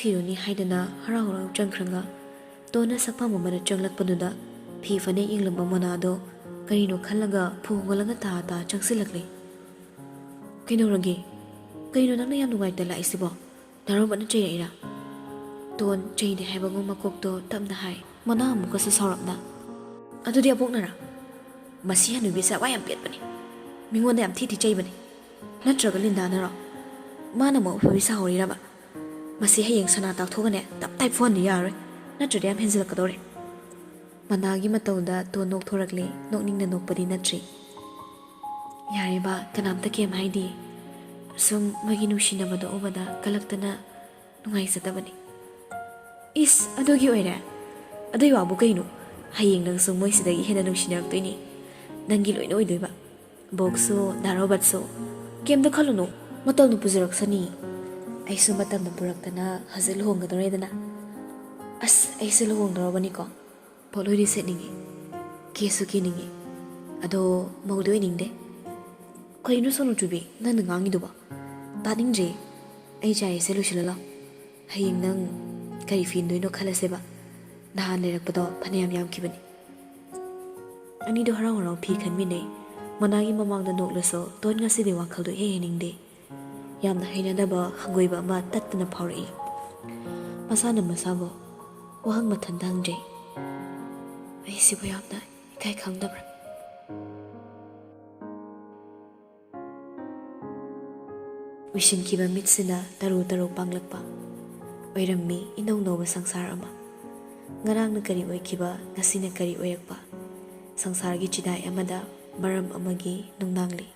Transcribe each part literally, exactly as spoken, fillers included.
ꯊꯤꯔꯨꯅꯤ ꯍꯥꯏꯗꯅ ꯍꯔꯥꯎ ꯍꯔꯥꯎ ꯆꯪꯈ꯭ꯔꯒ ꯇꯣꯟꯅ ꯁꯛꯐꯝ ꯑꯃꯗ ꯆꯪꯂꯛꯄꯗꯨꯗ ꯐꯤ ꯐꯅꯦꯛ ꯌꯦꯡꯂꯝꯕ ꯃꯣꯅꯥꯗꯣ ꯀꯔꯤꯅꯣ ꯈꯜꯂꯒ ꯐꯨ ꯍꯣꯡꯒꯠꯂꯒ ꯇꯥ ꯇꯥ ꯆꯪꯁꯤꯜꯂꯛꯂꯦ꯫ "ꯀꯩꯗꯧꯔꯒꯦ? ꯀꯩꯅꯣ ꯅꯪꯅ ꯌꯥꯝ ꯅꯨꯡꯉꯥꯏꯇ ꯂꯥꯛꯏꯁꯤꯕꯣ? ꯅꯥꯔꯣꯕꯠꯅ ꯆꯩꯔꯛꯏꯔꯥ?" ꯇꯣꯟ ꯆꯩꯗꯦ ꯍꯥꯏꯕꯒꯨꯝ ꯃꯀꯣꯛꯇꯣ ꯇꯞꯅ ꯍꯥꯏ꯫ ꯃꯣꯅꯥ ꯑꯃꯨꯛꯀꯁꯨ ꯁꯥꯎꯔꯞꯅ, "ꯑꯗꯨꯗꯤ ꯑꯕꯣꯛꯅꯔꯥ? ꯃꯁꯤ ꯍꯅꯨꯕꯤꯁꯦ ꯑꯋꯥ ꯌꯥꯝ ꯄꯦꯠꯄꯅꯤ꯫ ꯃꯤꯉꯣꯟꯗ ꯌꯥꯝ ꯊꯤ ꯊꯤ ꯆꯩꯕꯅꯤ꯫ ꯅꯠꯇ꯭ꯔꯒ ꯂꯤꯟꯗꯥꯅꯔꯣ? ꯃꯥꯅ ꯑꯃꯨꯛ ꯑꯐꯕꯤ ꯁꯥꯍꯧꯔꯤꯔꯕ? ꯃꯁꯤ ꯍꯌꯦꯡ ꯁꯅꯥ ꯇꯥꯛꯊꯣꯛꯑꯒꯅꯦ ꯇꯞ ꯇꯥꯏ ꯐꯨꯍꯟꯗ ꯌꯥꯔꯔꯣꯏ꯫ ꯅꯠꯇ꯭ꯔꯗꯤ ꯌꯥꯝ ꯍꯦꯟꯖꯤꯜꯂꯛꯀꯗꯧꯔꯦ꯫" ꯃꯣꯅꯥꯒꯤ ꯃꯇꯧꯗ ꯇꯣꯟ ꯅꯣꯛꯊꯣꯔꯛꯂꯦ, ꯅꯣꯛꯅꯤꯡꯅ ꯅꯣꯛꯄꯗꯤ ꯅꯠꯇ꯭ꯔꯤ꯫ "ꯌꯥꯔꯦꯕ, ꯀꯅꯥꯝꯇ ꯀꯩꯝ ꯍꯥꯏꯗꯦ꯫ ꯁꯨꯝ ꯃꯣꯏꯒꯤ ꯅꯨꯡꯁꯤꯅꯕꯗꯣ ꯎꯕꯗ ꯀꯜꯂꯛꯇꯅ ꯅꯨꯡꯉꯥꯏꯖꯗꯕꯅꯤ꯫" "ꯏꯁ, ꯑꯗꯨꯒꯤ ꯑꯣꯏꯔꯦ? ꯑꯗꯨꯏ ꯋꯥꯕꯨ ꯀꯩꯅꯣ? ꯍꯌꯦꯡ ꯅꯪꯁꯨ ꯃꯣꯏꯁꯤꯗꯒꯤ ꯍꯦꯟꯅ ꯅꯨꯡꯁꯤꯅꯔꯛꯇꯣꯏꯅꯤ꯫ ꯅꯪꯒꯤ ꯂꯣꯏꯅ ꯑꯣꯏꯗꯣꯏꯕ꯫ ꯕꯣꯛꯁꯨ, ꯅꯥꯔꯣꯕꯠꯁꯨ꯫ ꯀꯩꯝꯇ ꯈꯜꯂꯨꯅꯨ, ꯃꯇꯝꯅ ꯄꯨꯖꯔꯛꯁꯅꯤ꯫ ꯑꯩꯁꯨ ꯃꯇꯝꯅ ꯄꯨꯔꯛꯇꯅ ꯍꯧꯖꯤꯛ ꯂꯨꯍꯣꯡꯒꯗꯧꯔꯦꯗꯅ꯫ ꯑꯁ, ꯑꯩꯁꯨ ꯂꯨꯍꯣꯡꯗꯧꯔꯕꯅꯤꯀꯣ꯫ ꯄꯣꯠꯂꯣꯏꯗꯤ ꯁꯦꯠꯅꯤꯡꯉꯤ, ꯀꯦꯁꯨ ꯀꯦꯅꯤꯡꯉꯤ꯫ ꯑꯗꯣ ꯃꯧꯗꯤ ꯑꯣꯏꯅꯤꯡꯗꯦ꯫" "ꯀꯩꯅꯣ ꯁꯣꯅꯨ ꯆꯨꯕꯤ, ꯅꯪꯅ ꯉꯥꯡꯉꯤꯗꯨꯕꯣ? ꯇꯥꯅꯤꯡꯗ꯭ꯔꯦ꯫ ꯑꯩ ꯆꯥꯏꯔꯤꯁꯦ ꯂꯣꯏꯁꯤꯜꯂ ꯂꯥꯎ꯫ ꯍꯌꯦꯡ ꯅꯪ ꯀꯔꯤ ꯐꯤ ꯏꯟꯗꯣꯏꯅꯣ ꯈꯜꯂꯁꯦꯕ꯫ ꯅꯍꯥꯟ ꯂꯩꯔꯛꯄꯗꯣ ꯐꯅꯌꯥꯝ ꯌꯥꯝꯈꯤꯕꯅꯤ꯫" ꯑꯅꯤꯗꯣ ꯍꯔꯥꯎ ꯍꯔꯥꯎ ꯐꯤ ꯈꯟꯃꯤꯟꯅꯩ꯫ ꯃꯣꯅꯥꯒꯤ ꯃꯃꯥꯡꯗ ꯅꯣꯛꯂꯁꯨ ꯇꯣꯟ ꯉꯁꯤꯗꯤ ꯋꯥꯈꯜꯗꯣ ꯏꯍꯩ ꯍꯩꯅꯤꯡꯗꯦ꯫ ꯌꯥꯝꯅ ꯍꯩꯅꯗꯕ ꯍꯪꯒꯣꯏꯕ ꯑꯃ ꯇꯠꯇꯅ ꯐꯥꯎꯔꯛꯏ꯫ ꯃꯁꯥꯅ ꯃꯁꯥꯕꯨ ꯋꯥꯍꯪ ꯃꯊꯟꯇ ꯍꯪꯖꯩ, "ꯑꯩꯁꯤꯕꯨ ꯌꯥꯝꯅ ꯏꯀꯥꯏ ꯈꯪꯗꯕ꯭ꯔꯥ?" ꯎꯏꯁꯤꯟꯈꯤꯕ ꯃꯤꯠꯁꯤꯅ ꯇꯔꯨ ꯇꯔꯨ ꯄꯥꯡꯂꯛꯄ꯫ ꯑꯣꯏꯔꯝꯃꯤ ꯏꯅꯧ ꯅꯧꯕ ꯁꯪꯁꯥꯔ ꯑꯃ꯫ ꯉꯔꯥꯡꯅ ꯀꯔꯤ ꯑꯣꯏꯈꯤꯕ, ꯉꯁꯤꯅ ꯀꯔꯤ ꯑꯣꯏꯔꯛꯄ? ꯁꯪꯁꯥꯔꯒꯤ ꯆꯤꯗꯥꯏ ꯑꯃꯗ ꯃꯔꯝ ꯑꯃꯒꯤ ꯅꯨꯡꯅꯥꯡꯂꯤ꯫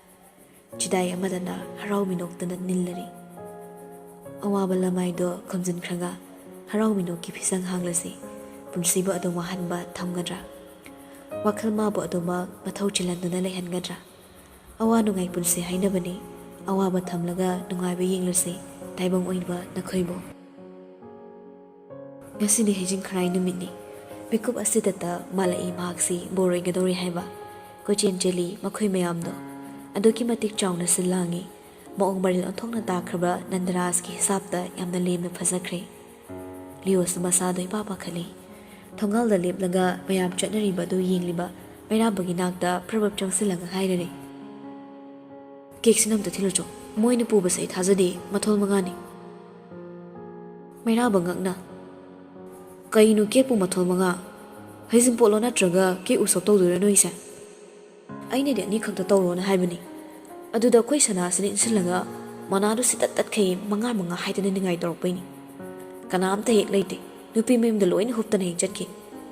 ꯆꯤꯗꯥꯏ ꯑꯃꯗꯅ ꯍꯔꯥꯎ ꯃꯤꯅꯣꯛꯇꯅ ꯅꯤꯜꯂꯔꯤ꯫ ꯑꯋꯥꯕ ꯂꯃꯥꯏꯗꯣ ꯈꯨꯝꯖꯤꯟꯈ꯭ꯔꯒ ꯍꯔꯥꯎ ꯃꯤꯅꯣꯛꯀꯤ ꯐꯤꯁꯪ ꯍꯥꯡꯂꯁꯤ꯫ ꯄꯨꯟꯁꯤꯕꯨ ꯑꯗꯨꯝ ꯋꯥꯍꯟꯕ ꯊꯝꯒꯗ꯭ꯔꯥ? ꯋꯥꯈꯜ ꯃꯥꯕꯨ ꯑꯗꯨꯃꯛ ꯃꯊꯧ ꯆꯤꯜꯍꯟꯗꯨꯅ ꯂꯩꯍꯟꯒꯗ꯭ꯔꯥ? ꯑꯋꯥ ꯅꯨꯡꯉꯥꯏ ꯄꯨꯟꯁꯤ ꯍꯥꯏꯅꯕꯅꯤ꯫ ꯑꯋꯥꯕ ꯊꯝꯂꯒ ꯅꯨꯡꯉꯥꯏꯕ ꯌꯦꯡꯂꯁꯤ, ꯇꯥꯏꯕꯪ ꯑꯣꯏꯕ ꯅꯈꯣꯏꯕꯨ꯫ ꯉꯁꯤꯗꯤ ꯍꯩꯖꯤꯡ ꯈꯔꯥꯏ ꯅꯨꯃꯤꯠꯅꯤ꯫ ꯃꯤꯀꯨꯞ ꯑꯁꯤꯗꯇ ꯃꯥꯜꯂꯛꯏ ꯃꯍꯥꯛꯁꯤ ꯕꯣꯔ ꯑꯣꯏꯒꯗꯧꯔꯦ ꯍꯥꯏꯕ꯫ ꯀꯣꯏꯆꯦꯟ ꯆꯦꯜꯂꯤ ꯃꯈꯣꯏ ꯃꯌꯥꯝꯗꯣ꯫ ꯑꯗꯨꯛꯀꯤ ꯃꯇꯤꯛ ꯆꯥꯎꯅ ꯁꯤꯜ ꯂꯥꯡꯉꯤ꯫ ꯃꯑꯣꯡ ꯃꯔꯤꯜ ꯑꯣꯟꯊꯣꯛꯅ ꯇꯥꯈ꯭ꯔꯕ ꯅꯟꯗꯔꯥꯖꯀꯤ ꯍꯤꯁꯥꯞꯇ ꯌꯥꯝꯅ ꯂꯦꯝꯅ ꯐꯖꯈ꯭ꯔꯦ꯫ ꯂꯤꯑꯣꯁꯨ ꯃꯁꯥꯗꯣ ꯏꯄꯥ ꯄꯥꯈꯠꯂꯤ꯫ ꯊꯣꯡꯒꯥꯜꯗ ꯂꯦꯞꯂꯒ ꯃꯌꯥꯝ ꯆꯠꯅꯔꯤꯕ ꯑꯗꯨ ꯌꯦꯡꯂꯤꯕ ꯃꯩꯔꯥꯕꯒꯤ ꯅꯥꯛꯇ ꯄ꯭ꯔꯕꯞ ꯆꯪꯁꯤꯜꯂꯒ ꯍꯥꯏꯔꯔꯦ, "ꯀꯦꯛꯁꯤꯅ ꯑꯝꯇ ꯊꯤꯜꯂꯨꯆꯣ꯫ ꯃꯣꯏꯅ ꯄꯨꯕꯁꯦ ꯑꯩ ꯊꯥꯖꯗꯦ, ꯃꯊꯣꯜ ꯃꯉꯥꯅꯤ꯫" ꯃꯩꯔꯥꯕ ꯉꯛꯅ, "ꯀꯩꯅꯣ ꯀꯦꯛꯄꯨ ꯃꯊꯣꯜ ꯃꯉꯥ? ꯍꯩꯖꯤꯡꯄꯣꯠꯂꯣ ꯅꯠꯇ꯭ꯔꯒ ꯀꯦꯛ ꯎꯁꯣꯞ ꯇꯧꯗꯣꯏꯔꯣ ꯅꯣꯏꯁꯦ? ꯑꯩꯅꯗꯤ ꯑꯅꯤꯈꯛꯇ ꯇꯧꯔꯣꯅ ꯍꯥꯏꯕꯅꯤ꯫" ꯑꯗꯨꯗ ꯑꯩꯈꯣꯏ ꯁꯅꯥꯁꯤꯅ ꯏꯟꯁꯤꯜꯂꯒ ꯃꯅꯥꯗꯨ ꯁꯤꯇꯠ ꯇꯠꯈꯩ, ꯃꯉꯥ ꯃꯉꯥ ꯍꯥꯏꯗꯅ ꯅꯤꯡꯉꯥꯏ ꯇꯧꯔꯛꯄꯩꯅꯤ꯫ ꯀꯅꯥꯝꯇ ꯍꯦꯛ ꯂꯩꯇꯦ꯫ ꯅꯨꯄꯤ ꯃꯌꯨꯝꯗ ꯂꯣꯏꯅ ꯍꯨꯞꯇꯅ ꯍꯦꯛ ꯆꯠꯈꯤ꯫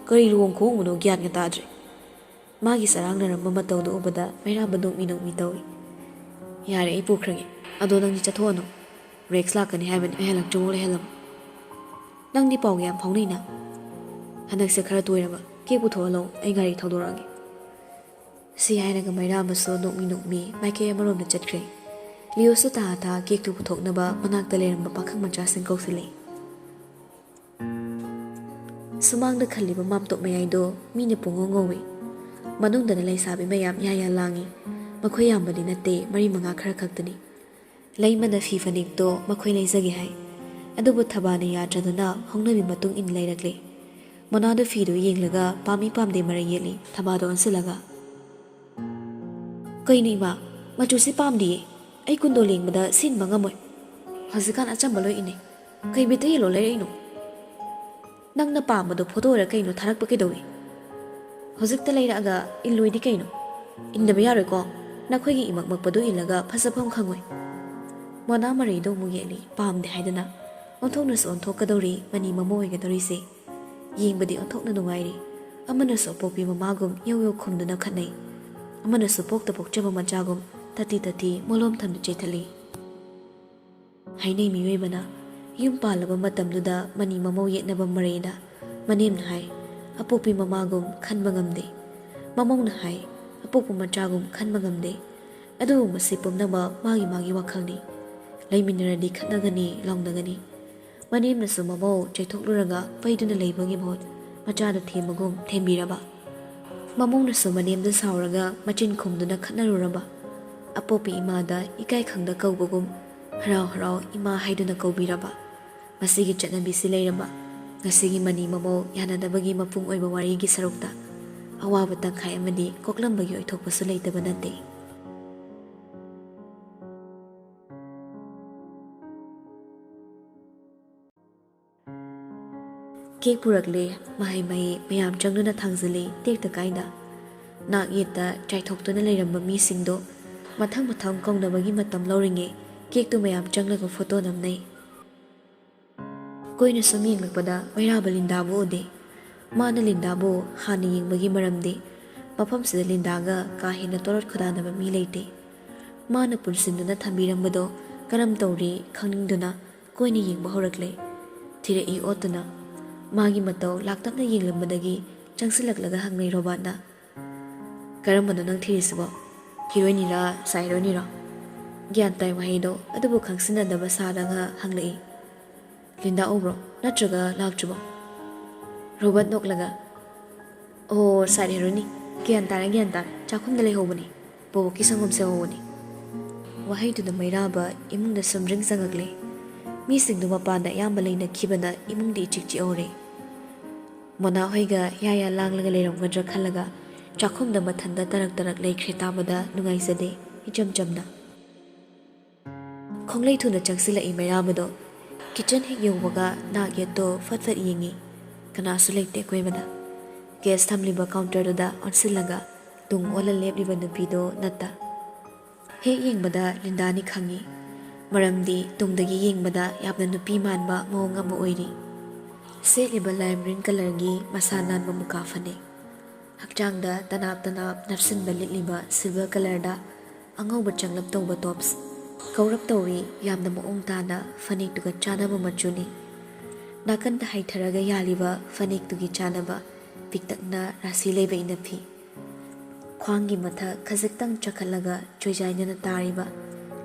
ꯀꯔꯤ ꯂꯨꯍꯣꯡ ꯈꯣꯡꯉꯨꯕꯅꯣ ꯒ꯭ꯌꯥꯟꯒ ꯇꯥꯗ꯭ꯔꯦ꯫ ꯃꯥꯒꯤ ꯆꯔꯥꯡꯅꯔꯝꯕ ꯃꯇꯧꯗꯨ ꯎꯕꯗ ꯃꯩꯔꯥꯕ ꯅꯣꯛꯃꯤ ꯅꯣꯛꯃꯤ ꯇꯧꯏ꯫ "ꯌꯥꯔꯦ, ꯑꯩ ꯄꯨꯈ꯭ꯔꯒꯦ꯫ ꯑꯗꯣ ꯅꯪꯗꯤ ꯆꯠꯊꯣꯛꯑꯅꯨ꯫ ꯔꯦꯛꯁ ꯂꯥꯛꯀꯅꯤ ꯍꯥꯏꯕꯅꯤ, ꯑꯩ ꯍꯜꯂꯛꯇ꯭ꯔꯤꯐꯥꯎ ꯂꯩꯍꯜꯂꯝꯃꯨ꯫ ꯅꯪꯗꯤ ꯄꯥꯎꯒ ꯌꯥꯝ ꯐꯥꯎꯅꯩꯅ꯫ ꯍꯟꯗꯛꯁꯦ ꯈꯔ ꯇꯣꯏꯔꯕ꯫ ꯀꯦꯛ ꯄꯨꯊꯣꯛꯍꯜꯂꯣ, ꯑꯩ ꯒꯥꯔꯤ ꯊꯧꯗꯣꯔꯛꯑꯒꯦ꯫" ꯁꯤ ꯍꯥꯏꯔꯒ ꯃꯩꯔꯥꯕꯁꯨ ꯅꯣꯛꯃꯤ ꯅꯣꯛꯃꯤ ꯃꯥꯏꯀꯩ ꯑꯃꯔꯣꯝꯗ ꯆꯠꯈ꯭ꯔꯦ꯫ ꯂꯤꯑꯣꯁꯨ ꯇꯥ ꯇꯥ ꯀꯦꯛꯇꯨ ꯄꯨꯊꯣꯛꯅꯕ ꯃꯅꯥꯛꯇ ꯂꯩꯔꯝꯕ ꯄꯥꯈꯪ ꯃꯆꯥꯁꯤꯡ ꯀꯧꯁꯤꯜꯂꯛꯏ꯫ ꯁꯨꯃꯥꯡꯗ ꯈꯜꯂꯤꯕ ꯃꯥꯝꯇꯣꯞ ꯃꯌꯥꯏꯗꯣ ꯃꯤꯅ ꯄꯨꯡꯉꯧ ꯉꯧꯏ꯫ ꯃꯅꯨꯡꯗꯅ ꯂꯩꯁꯥꯕꯤ ꯃꯌꯥꯝ ꯌꯥ ꯌꯥ ꯂꯥꯡꯏ꯫ ꯃꯈꯣꯏ ꯌꯥꯝꯕꯗꯤ ꯅꯠꯇꯦ, ꯃꯔꯤ ꯃꯉꯥ ꯈꯔ ꯈꯛꯇꯅꯤ꯫ ꯂꯩꯃꯅ ꯐꯤ ꯐꯅꯦꯛꯇꯣ ꯃꯈꯣꯏ ꯂꯩꯖꯒꯦ ꯍꯥꯏ꯫ ꯑꯗꯨꯕꯨ ꯊꯕꯥꯅ ꯌꯥꯗ꯭ꯔꯗꯨꯅ ꯍꯧꯅꯕꯤ ꯃꯇꯨꯡ ꯏꯟ ꯂꯩꯔꯛꯂꯦ꯫ ꯃꯣꯅꯥꯗꯣ ꯐꯤꯗꯨ ꯌꯦꯡꯂꯒ ꯄꯥꯝꯃꯤ ꯄꯥꯝꯗꯦ ꯃꯔꯩ ꯌꯦꯠꯂꯤ꯫ ꯊꯕꯥꯗꯣ ꯑꯣꯟꯁꯤꯜꯂꯒ, "ꯀꯩꯅꯣ ꯏꯃꯥ, ꯃꯆꯨꯁꯤ ꯄꯥꯝꯗꯤꯌꯦ꯫ ꯑꯩ ꯀꯨꯟꯗꯣ ꯂꯦꯡꯕꯗ ꯁꯤꯟꯕ ꯉꯝꯃꯣꯏ꯫ ꯍꯧꯖꯤꯛꯀꯥꯟ ꯑꯆꯝꯕ ꯂꯣꯏ ꯏꯟꯅꯩ꯫ ꯀꯩ ꯕꯤꯠꯇ ꯌꯦꯜꯂꯣ ꯂꯩꯔꯛꯏꯅꯣ? ꯅꯪꯅ ꯄꯥꯝꯕꯗꯣ ꯐꯣꯇꯣꯔ ꯀꯩꯅꯣ ꯊꯥꯔꯛꯄ ꯀꯩꯗꯧꯏ? ꯍꯧꯖꯤꯛꯇ ꯂꯩꯔꯛꯑꯒ ꯏꯜꯂꯣꯏꯗꯤ ꯀꯩꯅꯣ? ꯏꯟꯗꯕ ꯌꯥꯔꯣꯏꯀꯣ꯫ ꯅꯈꯣꯏꯒꯤ ꯏꯃꯛꯃꯛꯄꯗꯨ ꯏꯜꯂꯒ ꯐꯖꯐꯝ ꯈꯪꯉꯣꯏ꯫" ꯃꯣꯅꯥ ꯃꯔꯩꯗꯣ ꯑꯃꯨꯛ ꯌꯦꯠꯂꯤ, ꯄꯥꯝꯗꯦ ꯍꯥꯏꯗꯅ꯫ ꯑꯣꯟꯊꯣꯛꯅꯁꯨ ꯑꯣꯟꯊꯣꯛꯀꯗꯧꯔꯤ ꯃꯅꯤ ꯃꯃꯧ ꯑꯣꯏꯒꯗꯧꯔꯤꯁꯦ꯫ ꯌꯦꯡꯕꯗꯤ ꯑꯣꯟꯊꯣꯛꯅ ꯅꯨꯡꯉꯥꯏꯔꯤ꯫ ꯑꯃꯅꯁꯨ ꯑꯄꯣꯛꯄꯤ ꯃꯃꯥꯒꯨꯝ ꯌꯧ ꯌꯧ ꯈꯨꯝꯗꯨꯅ ꯈꯠꯅꯩ, ꯑꯃꯅꯁꯨ ꯄꯣꯛꯇ ꯄꯣꯛꯆꯕ ꯃꯆꯥꯒꯨꯝ ꯇꯠꯇꯤ ꯇꯠꯇꯤ ꯃꯣꯂꯣꯝ ꯊꯝꯅ ꯆꯦꯠꯊꯠꯂꯤ꯫ ꯍꯥꯏꯅꯩ ꯃꯤꯑꯣꯏꯕꯅ, ꯌꯨꯝ ꯄꯥꯜꯂꯕ ꯃꯇꯝꯗꯨꯗ ꯃꯅꯤ ꯃꯃꯧ ꯌꯦꯠꯅꯕ ꯃꯔꯩꯗ ꯃꯅꯦꯝꯅ ꯍꯥꯏ, "ꯑꯄꯣꯛꯄꯤ ꯃꯃꯥꯒꯨꯝ ꯈꯟꯕ ꯉꯝꯗꯦ꯫" ꯃꯃꯧꯅ ꯍꯥꯏ, "ꯑꯄꯣꯛꯄ ꯃꯆꯥꯒꯨꯝ ꯈꯟꯕ ꯉꯝꯗꯦ꯫" ꯑꯗꯨꯕꯨ ꯃꯁꯤ ꯄꯨꯝꯅꯃꯛ ꯃꯥꯒꯤ ꯃꯥꯒꯤ ꯋꯥꯈꯜꯅꯤ꯫ ꯂꯩꯃꯤꯟꯅꯔꯗꯤ ꯈꯠꯅꯒꯅꯤ, ꯂꯥꯎꯅꯒꯅꯤ꯫ ꯃꯅꯦꯝꯅꯁꯨ ꯃꯃꯧ ꯆꯩꯊꯣꯛꯂꯨꯔꯒ ꯄꯩꯗꯨꯅ ꯂꯩꯕꯒꯤ ꯃꯍꯨꯠ ꯃꯆꯥꯗ ꯊꯦꯝꯕꯒꯨꯝ ꯊꯦꯝꯕꯤꯔꯕ꯫ ꯃꯃꯧꯅꯁꯨ ꯃꯅꯦꯝꯗ ꯁꯥꯎꯔꯒ ꯃꯆꯤꯟ ꯈꯨꯝꯗꯨꯅ ꯈꯠꯅꯔꯨꯔꯕ꯫ ꯑꯄꯣꯛꯄꯤ ꯏꯃꯥꯗ ꯏꯀꯥꯏ ꯈꯪꯗ ꯀꯧꯕꯒꯨꯝ ꯍꯔꯥꯎ ꯍꯔꯥꯎ ꯏꯃꯥ ꯍꯥꯏꯗꯨꯅ ꯀꯧꯕꯤꯔꯕ꯫ ꯃꯁꯤꯒꯤ ꯆꯠꯅꯕꯤꯁꯤ ꯂꯩꯔꯝꯕ꯫ ꯉꯁꯤꯒꯤ ꯃꯅꯤ ꯃꯃꯧ ꯌꯥꯅꯗꯕꯒꯤ ꯃꯄꯨꯡ ꯑꯣꯏꯕ ꯋꯥꯔꯤꯒꯤ ꯁꯔꯨꯛꯇ ꯑꯋꯥꯕ ꯇꯪꯈꯥꯏ ꯑꯃꯗꯤ ꯀꯣꯛꯂꯝꯕꯒꯤ ꯑꯣꯏꯊꯣꯛꯄꯁꯨ ꯂꯩꯇꯕ ꯅꯠꯇꯦ꯫ ꯀꯦꯛ ꯄꯨꯔꯛꯂꯦ꯫ ꯃꯍꯩ ꯃꯍꯩ ꯃꯌꯥꯝ ꯆꯪꯗꯨꯅ ꯊꯥꯡꯖꯤꯜꯂꯤ ꯇꯦꯛꯇ ꯀꯥꯏꯗ꯫ ꯅꯥꯛ ꯌꯦꯠꯇ ꯆꯥꯏꯊꯣꯛꯇꯨꯅ ꯂꯩꯔꯝꯕ ꯃꯤꯁꯤꯡꯗꯣ ꯃꯊꯪ ꯃꯊꯪ ꯀꯧꯅꯕꯒꯤ ꯃꯇꯝ ꯂꯧꯔꯤꯉꯩ ꯀꯦꯛꯇꯨ ꯃꯌꯥꯝ ꯆꯪꯂꯒ ꯐꯣꯇꯣ ꯅꯝꯅꯩ꯫ ꯀꯣꯏꯅ ꯁꯨꯝ ꯌꯦꯡꯂꯛꯄꯗ ꯃꯩꯔꯥꯕ ꯂꯤꯟꯗꯥꯕꯨ ꯎꯗꯦ꯫ ꯃꯥꯅ ꯂꯤꯟꯗꯥꯕꯨ ꯍꯥꯟꯅ ꯌꯦꯡꯕꯒꯤ ꯃꯔꯝꯗꯤ ꯃꯐꯝꯁꯤꯗ ꯂꯤꯟꯗꯥꯒ ꯀꯥ ꯍꯦꯟꯅ ꯇꯣꯔꯣꯠ ꯈꯣꯏꯗꯥꯅꯕ ꯃꯤ ꯂꯩꯇꯦ꯫ ꯃꯥꯅ ꯄꯨꯟꯁꯤꯟꯗꯨꯅ ꯊꯝꯕꯤꯔꯝꯕꯗꯣ ꯀꯔꯝ ꯇꯧꯔꯤ ꯈꯪꯅꯤꯡꯗꯨꯅ ꯀꯣꯏꯅ ꯌꯦꯡꯕ ꯍꯧꯔꯛꯂꯦ꯫ ꯊꯤꯔꯛꯏ ꯑꯣꯠꯇꯨꯅ꯫ ꯃꯥꯒꯤ ꯃꯇꯧ ꯂꯥꯛꯇꯞꯅ ꯌꯦꯡꯂꯝꯕꯗꯒꯤ ꯆꯪꯁꯤꯜꯂꯛꯂꯒ ꯍꯪꯂꯩ ꯔꯣꯕꯥꯠꯅ, "ꯀꯔꯝꯕꯅꯣ ꯅꯪ ꯊꯤꯔꯤꯁꯤꯕꯣ? ꯍꯤꯔꯣꯏꯅꯤꯔꯥ ꯁꯥꯏ ꯍꯤꯔꯣꯏꯅꯤꯔꯣ?" ꯒ꯭ꯌꯥꯟ ꯇꯥꯏ ꯋꯥꯍꯩꯗꯣ ꯑꯗꯨꯕꯨ ꯈꯪꯁꯤꯟꯅꯗꯕ ꯁꯥꯔꯒ ꯍꯪꯂꯛꯏ꯫ "ꯂꯤꯟꯗꯥ ꯎꯕ꯭ꯔꯣ? ꯅꯠꯇ꯭ꯔꯒ ꯂꯥꯛꯇ꯭ꯔꯤꯕꯣ?" ꯔꯣꯕꯥꯠ ꯅꯣꯛꯂꯒ, "ꯑꯣ, ꯁꯥꯏ ꯍꯤꯔꯣꯏꯅꯤ꯫ ꯒ꯭ꯌꯥꯟ ꯇꯥꯔꯦ, ꯒ꯭ꯌꯥꯟ ꯇꯥꯔꯦ꯫ ꯆꯥꯛꯈꯨꯝꯗ ꯂꯩꯍꯧꯕꯅꯤ꯫ ꯕꯣꯕꯣꯛꯀꯤ ꯁꯪꯒꯣꯝ ꯁꯦꯝꯍꯧꯕꯅꯤ꯫" ꯋꯥꯍꯩꯗꯨꯗ ꯃꯩꯔꯥꯕ ꯏꯃꯨꯡꯗ ꯁꯨꯝ ꯔꯤꯡ ꯆꯪꯉꯛꯂꯦ꯫ ꯃꯤꯁꯤꯡꯗꯨ ꯃꯄꯥꯟꯗ ꯑꯌꯥꯝꯕ ꯂꯩꯅꯈꯤꯕꯅ ꯏꯃꯨꯡꯗꯤ ꯏꯆꯤꯛ ꯆꯤꯛꯍꯧꯔꯦ꯫ ꯃꯣꯅꯥ ꯍꯣꯏꯒ ꯌꯥ ꯌꯥ ꯂꯥꯡꯂꯒ ꯂꯩꯔꯝꯒꯗ꯭ꯔꯥ ꯈꯜꯂꯒ ꯆꯥꯛꯈꯨꯝꯗ ꯃꯊꯟꯇ ꯇꯔꯛ ꯇꯔꯛ ꯂꯩꯈ꯭ꯔꯦ ꯇꯥꯕꯗ ꯅꯨꯡꯉꯥꯏꯖꯗꯦ, ꯏꯆꯝ ꯆꯝꯅ꯫ ꯈꯣꯡꯂꯩ ꯊꯨꯅ ꯆꯪꯁꯤꯜꯂꯛꯏ ꯃꯩꯔꯥꯕꯗꯣ꯫ ꯀꯤꯠꯆꯟ ꯍꯦꯛ ꯌꯧꯕꯒ ꯅꯥꯛ ꯌꯦꯠꯇꯣ ꯐꯠ ꯐꯠ ꯌꯦꯡꯉꯤ꯫ ꯀꯅꯥꯁꯨ ꯂꯩꯇꯦ ꯑꯀꯣꯏꯕꯗ꯫ ꯀꯦꯁ ꯊꯝꯂꯤꯕ ꯀꯥꯎꯟꯇꯔꯗꯨꯗ ꯑꯣꯟꯁꯤꯜꯂꯒ ꯇꯨꯡ ꯑꯣꯜꯂ ꯂꯦꯞꯂꯤꯕ ꯅꯨꯄꯤꯗꯣ ꯅꯠꯇ꯫ ꯍꯦꯛ ꯌꯦꯡꯕꯗ ꯂꯤꯟꯗꯥꯅꯤ ꯈꯪꯉꯤ꯫ ꯃꯔꯝꯗꯤ ꯇꯨꯡꯗꯒꯤ ꯌꯦꯡꯕꯗ ꯌꯥꯝꯅ ꯅꯨꯄꯤ ꯃꯥꯟꯕ ꯃꯑꯣꯡ ꯑꯃ ꯑꯣꯏꯔꯤ꯫ ꯁꯦꯠꯂꯤꯕ ꯂꯥꯏꯝ ꯒ꯭ꯔꯤꯟ ꯀꯂꯔꯒꯤ ꯃꯁꯥ ꯅꯥꯟꯕ ꯃꯨꯀꯥ ꯐꯅꯦꯛ꯫ ꯍꯛꯆꯥꯡꯗ ꯇꯅꯥꯞ ꯇꯅꯥꯞ ꯅꯞꯁꯤꯟꯕ ꯂꯤꯠꯂꯤꯕ ꯁꯤꯜꯚꯔ ꯀꯂꯔꯗ ꯑꯉꯧꯕ ꯆꯪꯂꯞ ꯇꯧꯕ ꯇꯣꯞꯁ꯫ ꯀꯧꯔꯞ ꯇꯧꯔꯤ, ꯌꯥꯝꯅ ꯃꯑꯣꯡ ꯇꯥꯅ ꯐꯅꯦꯛꯇꯨꯒ ꯆꯥꯟꯅꯕ ꯃꯆꯨꯅꯤ꯫ ꯅꯥꯀꯟꯗ ꯍꯥꯏꯊꯔꯒ ꯌꯥꯜꯂꯤꯕ ꯐꯅꯦꯛꯇꯨꯒꯤ ꯆꯥꯟꯅꯕ ꯄꯤꯛꯇꯛꯅ ꯔꯥꯁꯤ ꯂꯩꯕ ꯏꯅꯐꯤ꯫ ꯈ꯭ꯋꯥꯡꯒꯤ ꯃꯊꯛ ꯈꯖꯤꯛꯇꯪ ꯆꯈꯠꯂꯒ ꯆꯣꯏꯖꯥꯏꯅꯅ ꯇꯥꯔꯤꯕ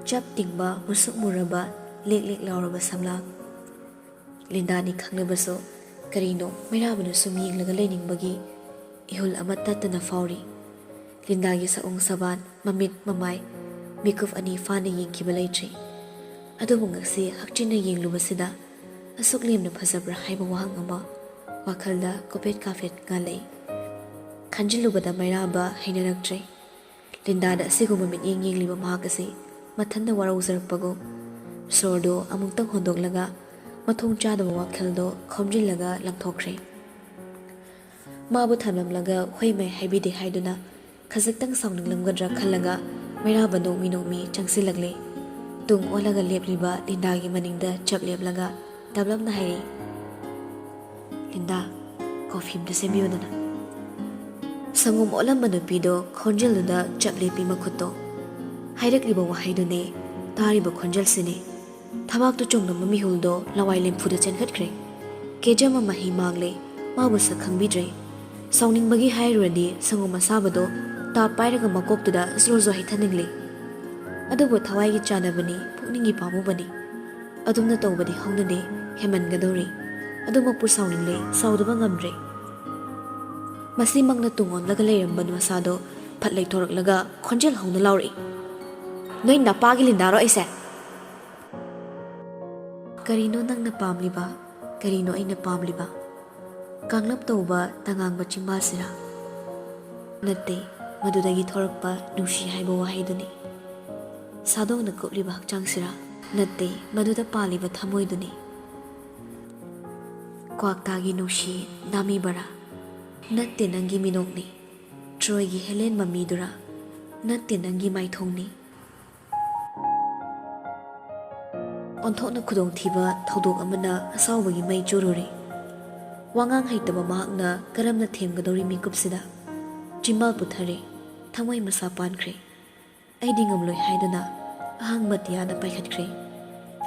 ꯆꯞ ꯇꯤꯡꯕ ꯃꯨꯁꯨꯛ ꯃꯨꯔꯕ ꯂꯦꯛ ꯂꯦꯛ ꯂꯥꯎꯔꯕ ꯁꯝꯂꯥꯡ꯫ ꯂꯤꯟꯗꯥꯅꯤ ꯈꯪꯂꯕꯁꯨ ꯀꯔꯤꯅꯣ ꯃꯩꯔꯥꯕꯅ ꯁꯨꯝ ꯌꯦꯡꯂꯒ ꯂꯩꯅꯤꯡꯕꯒꯤ ꯏꯍꯨꯜ ꯑꯃ ꯇꯠꯇꯅ ꯐꯥꯎꯔꯤ꯫ ꯂꯤꯟꯗꯥꯒꯤ ꯁꯑꯣꯡ ꯁꯕꯥꯟ, ꯃꯃꯤꯠ ꯃꯃꯥꯏ, ꯃꯤꯀꯨꯞ ꯑꯅꯤ ꯐꯥꯅ ꯌꯦꯡꯈꯤꯕ ꯂꯩꯇ꯭ꯔꯤ꯫ ꯑꯗꯨꯕꯨ ꯉꯁꯤ ꯍꯛꯆꯤꯟꯅ ꯌꯦꯡꯂꯨꯕꯁꯤꯗ ꯑꯁꯨꯛ ꯂꯦꯝꯅ ꯐꯖꯕ꯭ꯔꯥ ꯍꯥꯏꯕ ꯋꯥꯍꯪ ꯑꯃ ꯋꯥꯈꯜꯗ ꯀꯣꯄꯦꯠ ꯀꯥꯐꯦꯠ ꯉꯥꯜꯂꯛꯏ꯫ ꯈꯟꯖꯤꯜꯂꯨꯕꯗ ꯃꯩꯔꯥꯕ ꯍꯩꯅꯔꯛꯇ꯭ꯔꯦ꯫ ꯂꯤꯟꯗꯥꯗ ꯑꯁꯤꯒꯨꯝꯕ ꯃꯤꯠꯌꯦꯡ ꯌꯦꯡꯂꯤꯕ ꯃꯍꯥꯛ ꯑꯁꯤ ꯃꯊꯟꯇ ꯋꯥꯔꯧꯖꯔꯛꯄꯒꯨꯝ, ꯁꯣꯔꯗꯨ ꯑꯃꯨꯛꯇꯪ ꯍꯣꯟꯗꯣꯛꯂꯒ ꯃꯊꯣꯡ ꯆꯥꯗꯕ ꯋꯥꯈꯜꯗꯣ ꯈꯣꯝꯖꯤꯜꯂꯒ ꯂꯪꯊꯣꯛꯈ꯭ꯔꯦ꯫ ꯃꯥꯕꯨ ꯊꯝꯂꯝꯂꯒ ꯍꯣꯏ ꯃꯥꯏ ꯍꯥꯏꯕꯤꯗꯦ ꯍꯥꯏꯗꯨꯅ ꯈꯖꯤꯛꯇꯪ ꯁꯥꯎꯅꯤꯡꯂꯝꯒꯗ꯭ꯔꯥ ꯈꯜꯂꯒ ꯃꯩꯔꯥꯕ ꯅꯣꯛꯃꯤ ꯅꯣꯛꯃꯤ ꯆꯪꯁꯤꯜꯂꯛꯂꯦ꯫ ꯇꯨꯡ ꯑꯣꯜꯂꯒ ꯂꯦꯞꯂꯤꯕ ꯂꯤꯟꯗꯥꯒꯤ ꯃꯅꯤꯡꯗ ꯆꯞ ꯂꯦꯞꯂꯒ ꯇꯞꯂꯞꯅ ꯍꯥꯏꯔꯛꯏ, "ꯂꯤꯟꯗꯥ, ꯀꯣꯐꯤ ꯑꯝꯇ ꯁꯦꯝꯕꯤꯌꯨꯗꯅ꯫" ꯁꯪꯒꯣꯝ ꯑꯣꯜꯂꯝꯕ ꯅꯨꯄꯤꯗꯣ ꯈꯣꯟꯖꯦꯜꯗꯨꯗ ꯆꯞ ꯂꯦꯞꯄꯤ ꯃꯈꯨꯠꯇꯣ꯫ ꯍꯥꯏꯔꯛꯂꯤꯕ ꯋꯥꯍꯩꯗꯨꯅꯦ, ꯇꯥꯔꯤꯕ ꯈꯣꯟꯖꯦꯜꯁꯤꯅꯦ꯫ ꯊꯕꯥꯛꯇ ꯆꯣꯡꯂꯝꯕ ꯃꯤꯍꯨꯜꯗꯣ ꯂꯋꯥꯏ ꯂꯦꯝꯐꯨꯗ ꯆꯦꯟꯈꯠꯈ꯭ꯔꯦ꯫ ꯀꯦꯖꯝ ꯑꯃ ꯃꯍꯤ ꯃꯥꯡꯂꯦ, ꯃꯥꯕꯨ ꯁꯛ ꯈꯪꯕꯤꯗ꯭ꯔꯦ꯫ ꯁꯥꯎꯅꯤꯡꯕꯒꯤ ꯍꯥꯏꯔꯨꯔꯗꯤ ꯁꯪꯒꯣꯝ ꯑꯁꯥꯕꯗꯣ ꯇꯥꯞ ꯄꯥꯏꯔꯒ ꯃꯀꯣꯛꯇꯨꯗ ꯖ꯭ꯔꯣ ꯖ꯭ꯔꯣ ꯍꯩꯊꯅꯤꯡꯂꯦ꯫ ꯑꯗꯨꯕꯨ ꯊꯋꯥꯏꯒꯤ ꯆꯥꯟꯅꯕꯅꯤ, ꯄꯨꯛꯅꯤꯡꯒꯤ ꯄꯥꯝꯃꯨꯕꯅꯤ꯫ ꯑꯗꯨꯝꯅ ꯇꯧꯕꯗꯤ ꯍꯧꯅꯗꯦ, ꯍꯦꯟꯃꯟꯒꯗꯧꯔꯦ꯫ ꯑꯗꯨꯃꯛꯄꯨ ꯁꯥꯎꯅꯤꯡꯂꯦ, ꯁꯥꯎꯗꯕ ꯉꯝꯗ꯭ꯔꯦ꯫ ꯃꯁꯤꯃꯛꯅ ꯇꯨꯡ ꯑꯣꯟꯂꯒ ꯂꯩꯔꯝꯕ ꯃꯁꯥꯗꯣ ꯐꯠ ꯂꯩꯊꯣꯔꯛꯂꯒ ꯈꯣꯟꯖꯦꯜ ꯍꯧꯅ ꯂꯥꯎꯔꯛꯏ, "ꯅꯣꯏ ꯅꯄꯥꯒꯤ ꯂꯤꯟꯗꯥꯔꯣ ꯑꯩꯁꯦ?" "ꯀꯔꯤꯅꯣ ꯅꯪꯅ ꯄꯥꯝꯂꯤꯕ? ꯀꯔꯤꯅꯣ ꯑꯩꯅ ꯄꯥꯝꯂꯤꯕ? ꯀꯥꯡꯂꯞ ꯇꯧꯕ ꯇꯉꯥꯡꯕ ꯆꯤꯝꯕꯥꯜꯁꯤꯔꯥ? ꯅꯠꯇꯦ, ꯃꯗꯨꯗꯒꯤ ꯊꯣꯔꯛꯄ ꯅꯨꯡꯁꯤ ꯍꯥꯏꯕ ꯋꯥꯍꯩꯗꯨꯅꯤ꯫ ꯁꯥꯗꯣꯡꯅ ꯀꯨꯞꯂꯤꯕ ꯍꯛꯆꯥꯡꯁꯤꯔꯥ? ꯅꯠꯇꯦ, ꯃꯗꯨꯗ ꯄꯥꯜꯂꯤꯕ ꯊꯃꯣꯏꯗꯨꯅꯤ꯫ ꯀ꯭ꯋꯥꯛꯇꯥꯒꯤ ꯅꯨꯡꯁꯤ ꯅꯥꯃꯤꯕꯔꯥ? ꯅꯠꯇꯦ, ꯅꯪꯒꯤ ꯃꯤꯅꯣꯛꯅꯤ꯫ ꯇ꯭ꯔꯣꯏꯒꯤ ꯍꯦꯂꯦꯟ ꯃꯃꯤꯗꯨꯔꯥ? ꯅꯠꯇꯦ, ꯅꯪꯒꯤ ꯃꯥꯏꯊꯣꯡꯅꯤ꯫" ꯑꯣꯟꯊꯣꯛꯅ ꯈꯨꯗꯣꯡꯊꯤꯕ ꯊꯧꯗꯣꯛ ꯑꯃꯅ ꯑꯁꯥꯎꯕꯒꯤ ꯃꯩ ꯆꯨꯔꯨꯔꯦ꯫ ꯋꯥꯉꯥꯡ ꯍꯩꯇꯕ ꯃꯍꯥꯛꯅ ꯀꯔꯝꯅ ꯊꯦꯝꯒꯗꯧꯔꯤ ꯃꯤꯀꯨꯞꯁꯤꯗ? ꯆꯤꯝꯕꯥꯜ ꯄꯨꯊꯔꯦ, ꯊꯃꯣꯏ ꯃꯁꯥ ꯄꯥꯟꯈ꯭ꯔꯦ꯫ "ꯑꯩꯗꯤ ꯉꯝꯂꯣꯏ" ꯍꯥꯏꯗꯨꯅ ꯑꯍꯥꯡꯕ ꯑꯇꯤꯌꯥꯗ ꯄꯥꯏꯈꯠꯈ꯭ꯔꯦ꯫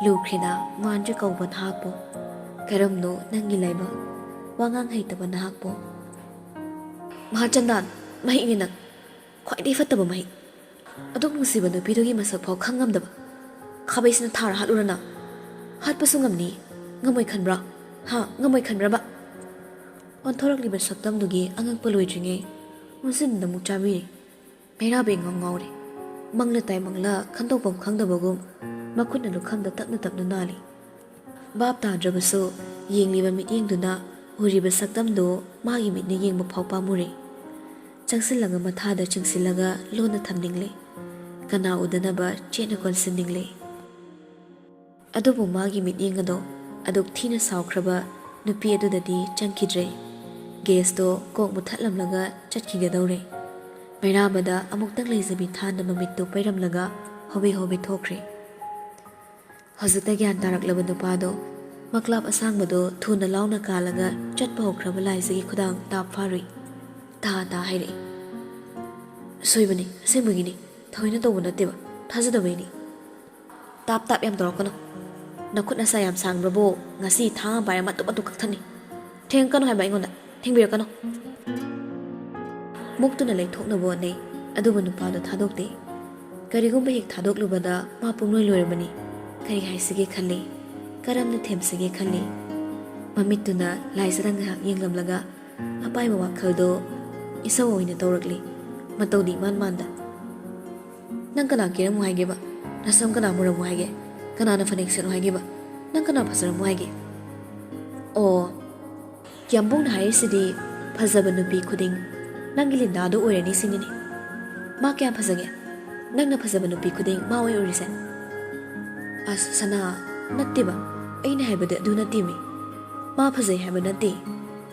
ꯂꯨꯈ꯭ꯔꯦꯗ ꯃꯥꯟꯗ꯭ꯔꯦ ꯀꯧꯕ ꯅꯍꯥꯛꯄꯨ꯫ ꯀꯔꯝꯅꯣ ꯅꯪꯒꯤ ꯂꯥꯏꯕꯛ, ꯋꯥꯉꯥꯡ ꯍꯩꯇꯕ ꯅꯍꯥꯛꯄꯨ? "ꯃꯍꯥꯆꯟꯗꯥꯟ, ꯃꯍꯤꯛꯅꯤ ꯅꯪ꯫ ꯈ꯭ꯋꯥꯏꯗꯒꯤ ꯐꯠꯇꯕ ꯃꯍꯤꯛ꯫ ꯑꯗꯨꯛ ꯅꯨꯡꯁꯤꯕ ꯅꯨꯄꯤꯗꯨꯒꯤ ꯃꯁꯛ ꯐꯥꯎ ꯈꯪ ꯉꯝꯗꯕ꯫ ꯈꯥꯕꯩꯁꯤꯅ ꯊꯥꯔ ꯍꯥꯠꯂꯨꯔ ꯅꯪ? ꯍꯥꯠꯄꯁꯨ ꯉꯝꯅꯤ꯫ ꯉꯝꯃꯣꯏ ꯈꯟꯕ꯭ꯔꯥ? ꯍꯥ, ꯉꯝꯃꯣꯏ ꯈꯟꯕ꯭ꯔꯕ?" ꯑꯣꯟꯊꯣꯔꯛꯂꯤꯕ ꯁꯛꯇꯝꯗꯨꯒꯤ ꯑꯉꯛꯄ ꯂꯣꯏꯗ꯭ꯔꯤꯉꯩ ꯃꯨꯟꯁꯤꯟꯗ ꯑꯃꯨꯛ ꯆꯥꯕꯤꯔꯦ꯫ ꯃꯩꯔꯥꯕꯦ ꯉꯥꯎ ꯉꯥꯎꯔꯦ꯫ ꯃꯪꯂ ꯇꯥꯏꯃꯪꯂ ꯈꯟꯗꯣꯛꯐꯝ ꯈꯪꯗꯕꯒꯨꯝ ꯃꯈꯨꯠꯅ ꯂꯨꯈꯝꯗ ꯇꯞꯅ ꯇꯞꯅ ꯅꯥꯜꯂꯤ꯫ ꯚꯥꯞ ꯇꯥꯗ꯭ꯔꯕꯁꯨ ꯌꯦꯡꯂꯤꯕ ꯃꯤꯠꯌꯦꯡꯗꯨꯅ ꯎꯔꯤꯕ ꯁꯛꯇꯝꯗꯨ ꯃꯥꯒꯤ ꯃꯤꯠꯅ ꯌꯦꯡꯕ ꯐꯥꯎ ꯄꯥꯝꯃꯨꯔꯦ꯫ ꯆꯪꯁꯤꯜꯂꯒ ꯃꯊꯥꯗ ꯆꯤꯡꯁꯤꯜꯂꯒ ꯂꯣꯟꯅ ꯊꯝꯅꯤꯡꯂꯦ꯫ ꯀꯅꯥ ꯎꯗꯅꯕ ꯆꯦꯠꯅ ꯀꯣꯟꯁꯤꯟꯅꯤꯡꯂꯦ꯫ ꯑꯗꯨꯕꯨ ꯃꯥꯒꯤ ꯃꯤꯠꯌꯦꯡ ꯑꯗꯣ ꯑꯗꯨꯛ ꯊꯤꯅ ꯁꯥꯎꯈ꯭ꯔꯕ ꯅꯨꯄꯤ ꯑꯗꯨꯗꯗꯤ ꯆꯪꯈꯤꯗ꯭ꯔꯦ꯫ ꯒꯦꯁꯇꯣ ꯀꯣꯛ ꯃꯨꯊꯠꯂꯝꯂꯒ ꯆꯠꯈꯤꯒꯗꯧꯔꯦ꯫ ꯃꯩꯔꯥꯕꯗ ꯑꯃꯨꯛꯇꯪ ꯂꯩꯖꯕꯤ ꯊꯥꯟꯗ ꯃꯃꯤꯠꯇꯨ ꯄꯩꯔꯝꯂꯒ ꯍꯣꯕꯦ ꯍꯣꯕꯦ ꯊꯣꯛꯈ꯭ꯔꯦ꯫ ꯍꯧꯖꯤꯛꯇ ꯒ꯭ꯌꯥꯟ ꯇꯥꯔꯛꯂꯕ ꯅꯨꯄꯥꯗꯣ ꯃꯀ꯭ꯂꯥꯞ ꯑꯁꯥꯡꯕꯗꯣ ꯊꯨꯅ ꯂꯥꯎꯅ ꯀꯥꯜꯂꯒ ꯆꯠꯄ ꯍꯧꯈ꯭ꯔꯕ ꯂꯥꯏꯖꯒꯤ ꯈꯨꯗꯥꯡ ꯇꯥꯞ ꯐꯥꯔꯨꯏ꯫ ꯇꯥ ꯇꯥ ꯍꯥꯏꯔꯛꯏ꯫ "ꯁꯣꯏꯕꯅꯤ, ꯑꯁꯦꯡꯕꯒꯤꯅꯤ, ꯊꯑꯣꯏꯅ ꯇꯧꯕ ꯅꯠꯇꯦꯕ, ꯊꯥꯖꯗꯕꯩꯅꯤ꯫ ꯇꯥꯞ ꯇꯥꯞ ꯌꯥꯝ ꯇꯧꯔꯛꯀꯅꯨ꯫ ꯅꯈꯨꯠ ꯅꯁꯥ ꯌꯥꯝ ꯁꯥꯡꯕ꯭ꯔꯕꯣ? ꯉꯁꯤ ꯊꯥꯡ ꯑꯃ ꯄꯥꯏꯔ ꯃꯇꯨꯞ ꯃꯇꯨꯞ ꯀꯛꯊꯠꯅꯤ꯫ ꯊꯦꯡꯉꯛꯀꯅꯨ ꯍꯥꯏꯕ ꯑꯩꯉꯣꯟꯗ꯫ ꯊꯦꯡꯕꯤꯔꯛꯀꯅꯨ꯫" ꯃꯨꯛꯇꯨꯅ ꯂꯩꯊꯣꯛꯅꯕ ꯍꯣꯠꯅꯩ, ꯑꯗꯨꯕꯨ ꯅꯨꯄꯥꯗꯣ ꯊꯥꯗꯣꯛꯇꯦ꯫ ꯀꯔꯤꯒꯨꯝꯕ ꯍꯦꯛ ꯊꯥꯗꯣꯛꯂꯨꯕꯗ ꯃꯥ ꯄꯨꯡꯂꯣꯏ ꯂꯣꯏꯔꯕꯅꯤ꯫ ꯀꯔꯤ ꯍꯥꯏꯁꯤꯒꯦ ꯈꯜꯂꯤ꯫ ꯀꯔꯝꯅ ꯊꯦꯝꯁꯤꯒꯦ ꯈꯜꯂꯤ꯫ ꯃꯃꯤꯠꯇꯨꯅ ꯂꯥꯏꯖꯗ ꯉꯥꯏꯍꯥꯛ ꯌꯦꯡꯂꯝꯂꯒ ꯑꯄꯥꯏꯕ ꯋꯥꯈꯜꯗꯣ ꯏꯁꯧ ꯑꯣꯏꯅ ꯇꯧꯔꯛꯂꯤ꯫ ꯃꯇꯧꯗꯤ ꯏꯃꯥꯟ ꯃꯥꯟꯗ꯫ "ꯅꯪ ꯀꯅꯥ ꯀꯦꯔꯝꯃꯣ ꯍꯥꯏꯒꯦꯕ? ꯅꯁꯝ ꯀꯅꯥ ꯃꯨꯔꯝꯃꯣ ꯍꯥꯏꯒꯦ? ꯀꯅꯥꯅ ꯐꯅꯦꯛ ꯁꯦꯠꯂꯣ ꯍꯥꯏꯒꯦꯕ? ꯅꯪ ꯀꯅꯥ ꯐꯖꯔꯝꯃꯣ ꯍꯥꯏꯒꯦ?" "ꯑꯣ, ꯌꯥꯝꯕꯨꯡꯅ ꯍꯥꯏꯔꯤꯁꯤꯗꯤ ꯐꯖꯕ ꯅꯨꯄꯤ ꯈꯨꯗꯤꯡ ꯅꯪꯒꯤ ꯂꯤꯟꯗꯥꯗꯣ ꯑꯣꯏꯔꯅꯤ ꯁꯤꯅꯤꯅꯦ꯫ ꯃꯥ ꯀꯌꯥꯝ ꯐꯖꯒꯦ? ꯅꯪꯅ ꯐꯖꯕ ꯅꯨꯄꯤ ꯈꯨꯗꯤꯡ ꯃꯥ ꯑꯣꯏ ꯎꯔꯤꯁꯦ?" "ꯑꯁ ꯁꯅꯥ, ꯅꯠꯇꯦꯕ, ꯑꯩꯅ ꯍꯥꯏꯕꯗꯤ ꯑꯗꯨ ꯅꯠꯇꯦꯃꯤ꯫ ꯃꯥ ꯐꯖꯩ ꯍꯥꯏꯕ ꯅꯠꯇꯦ꯫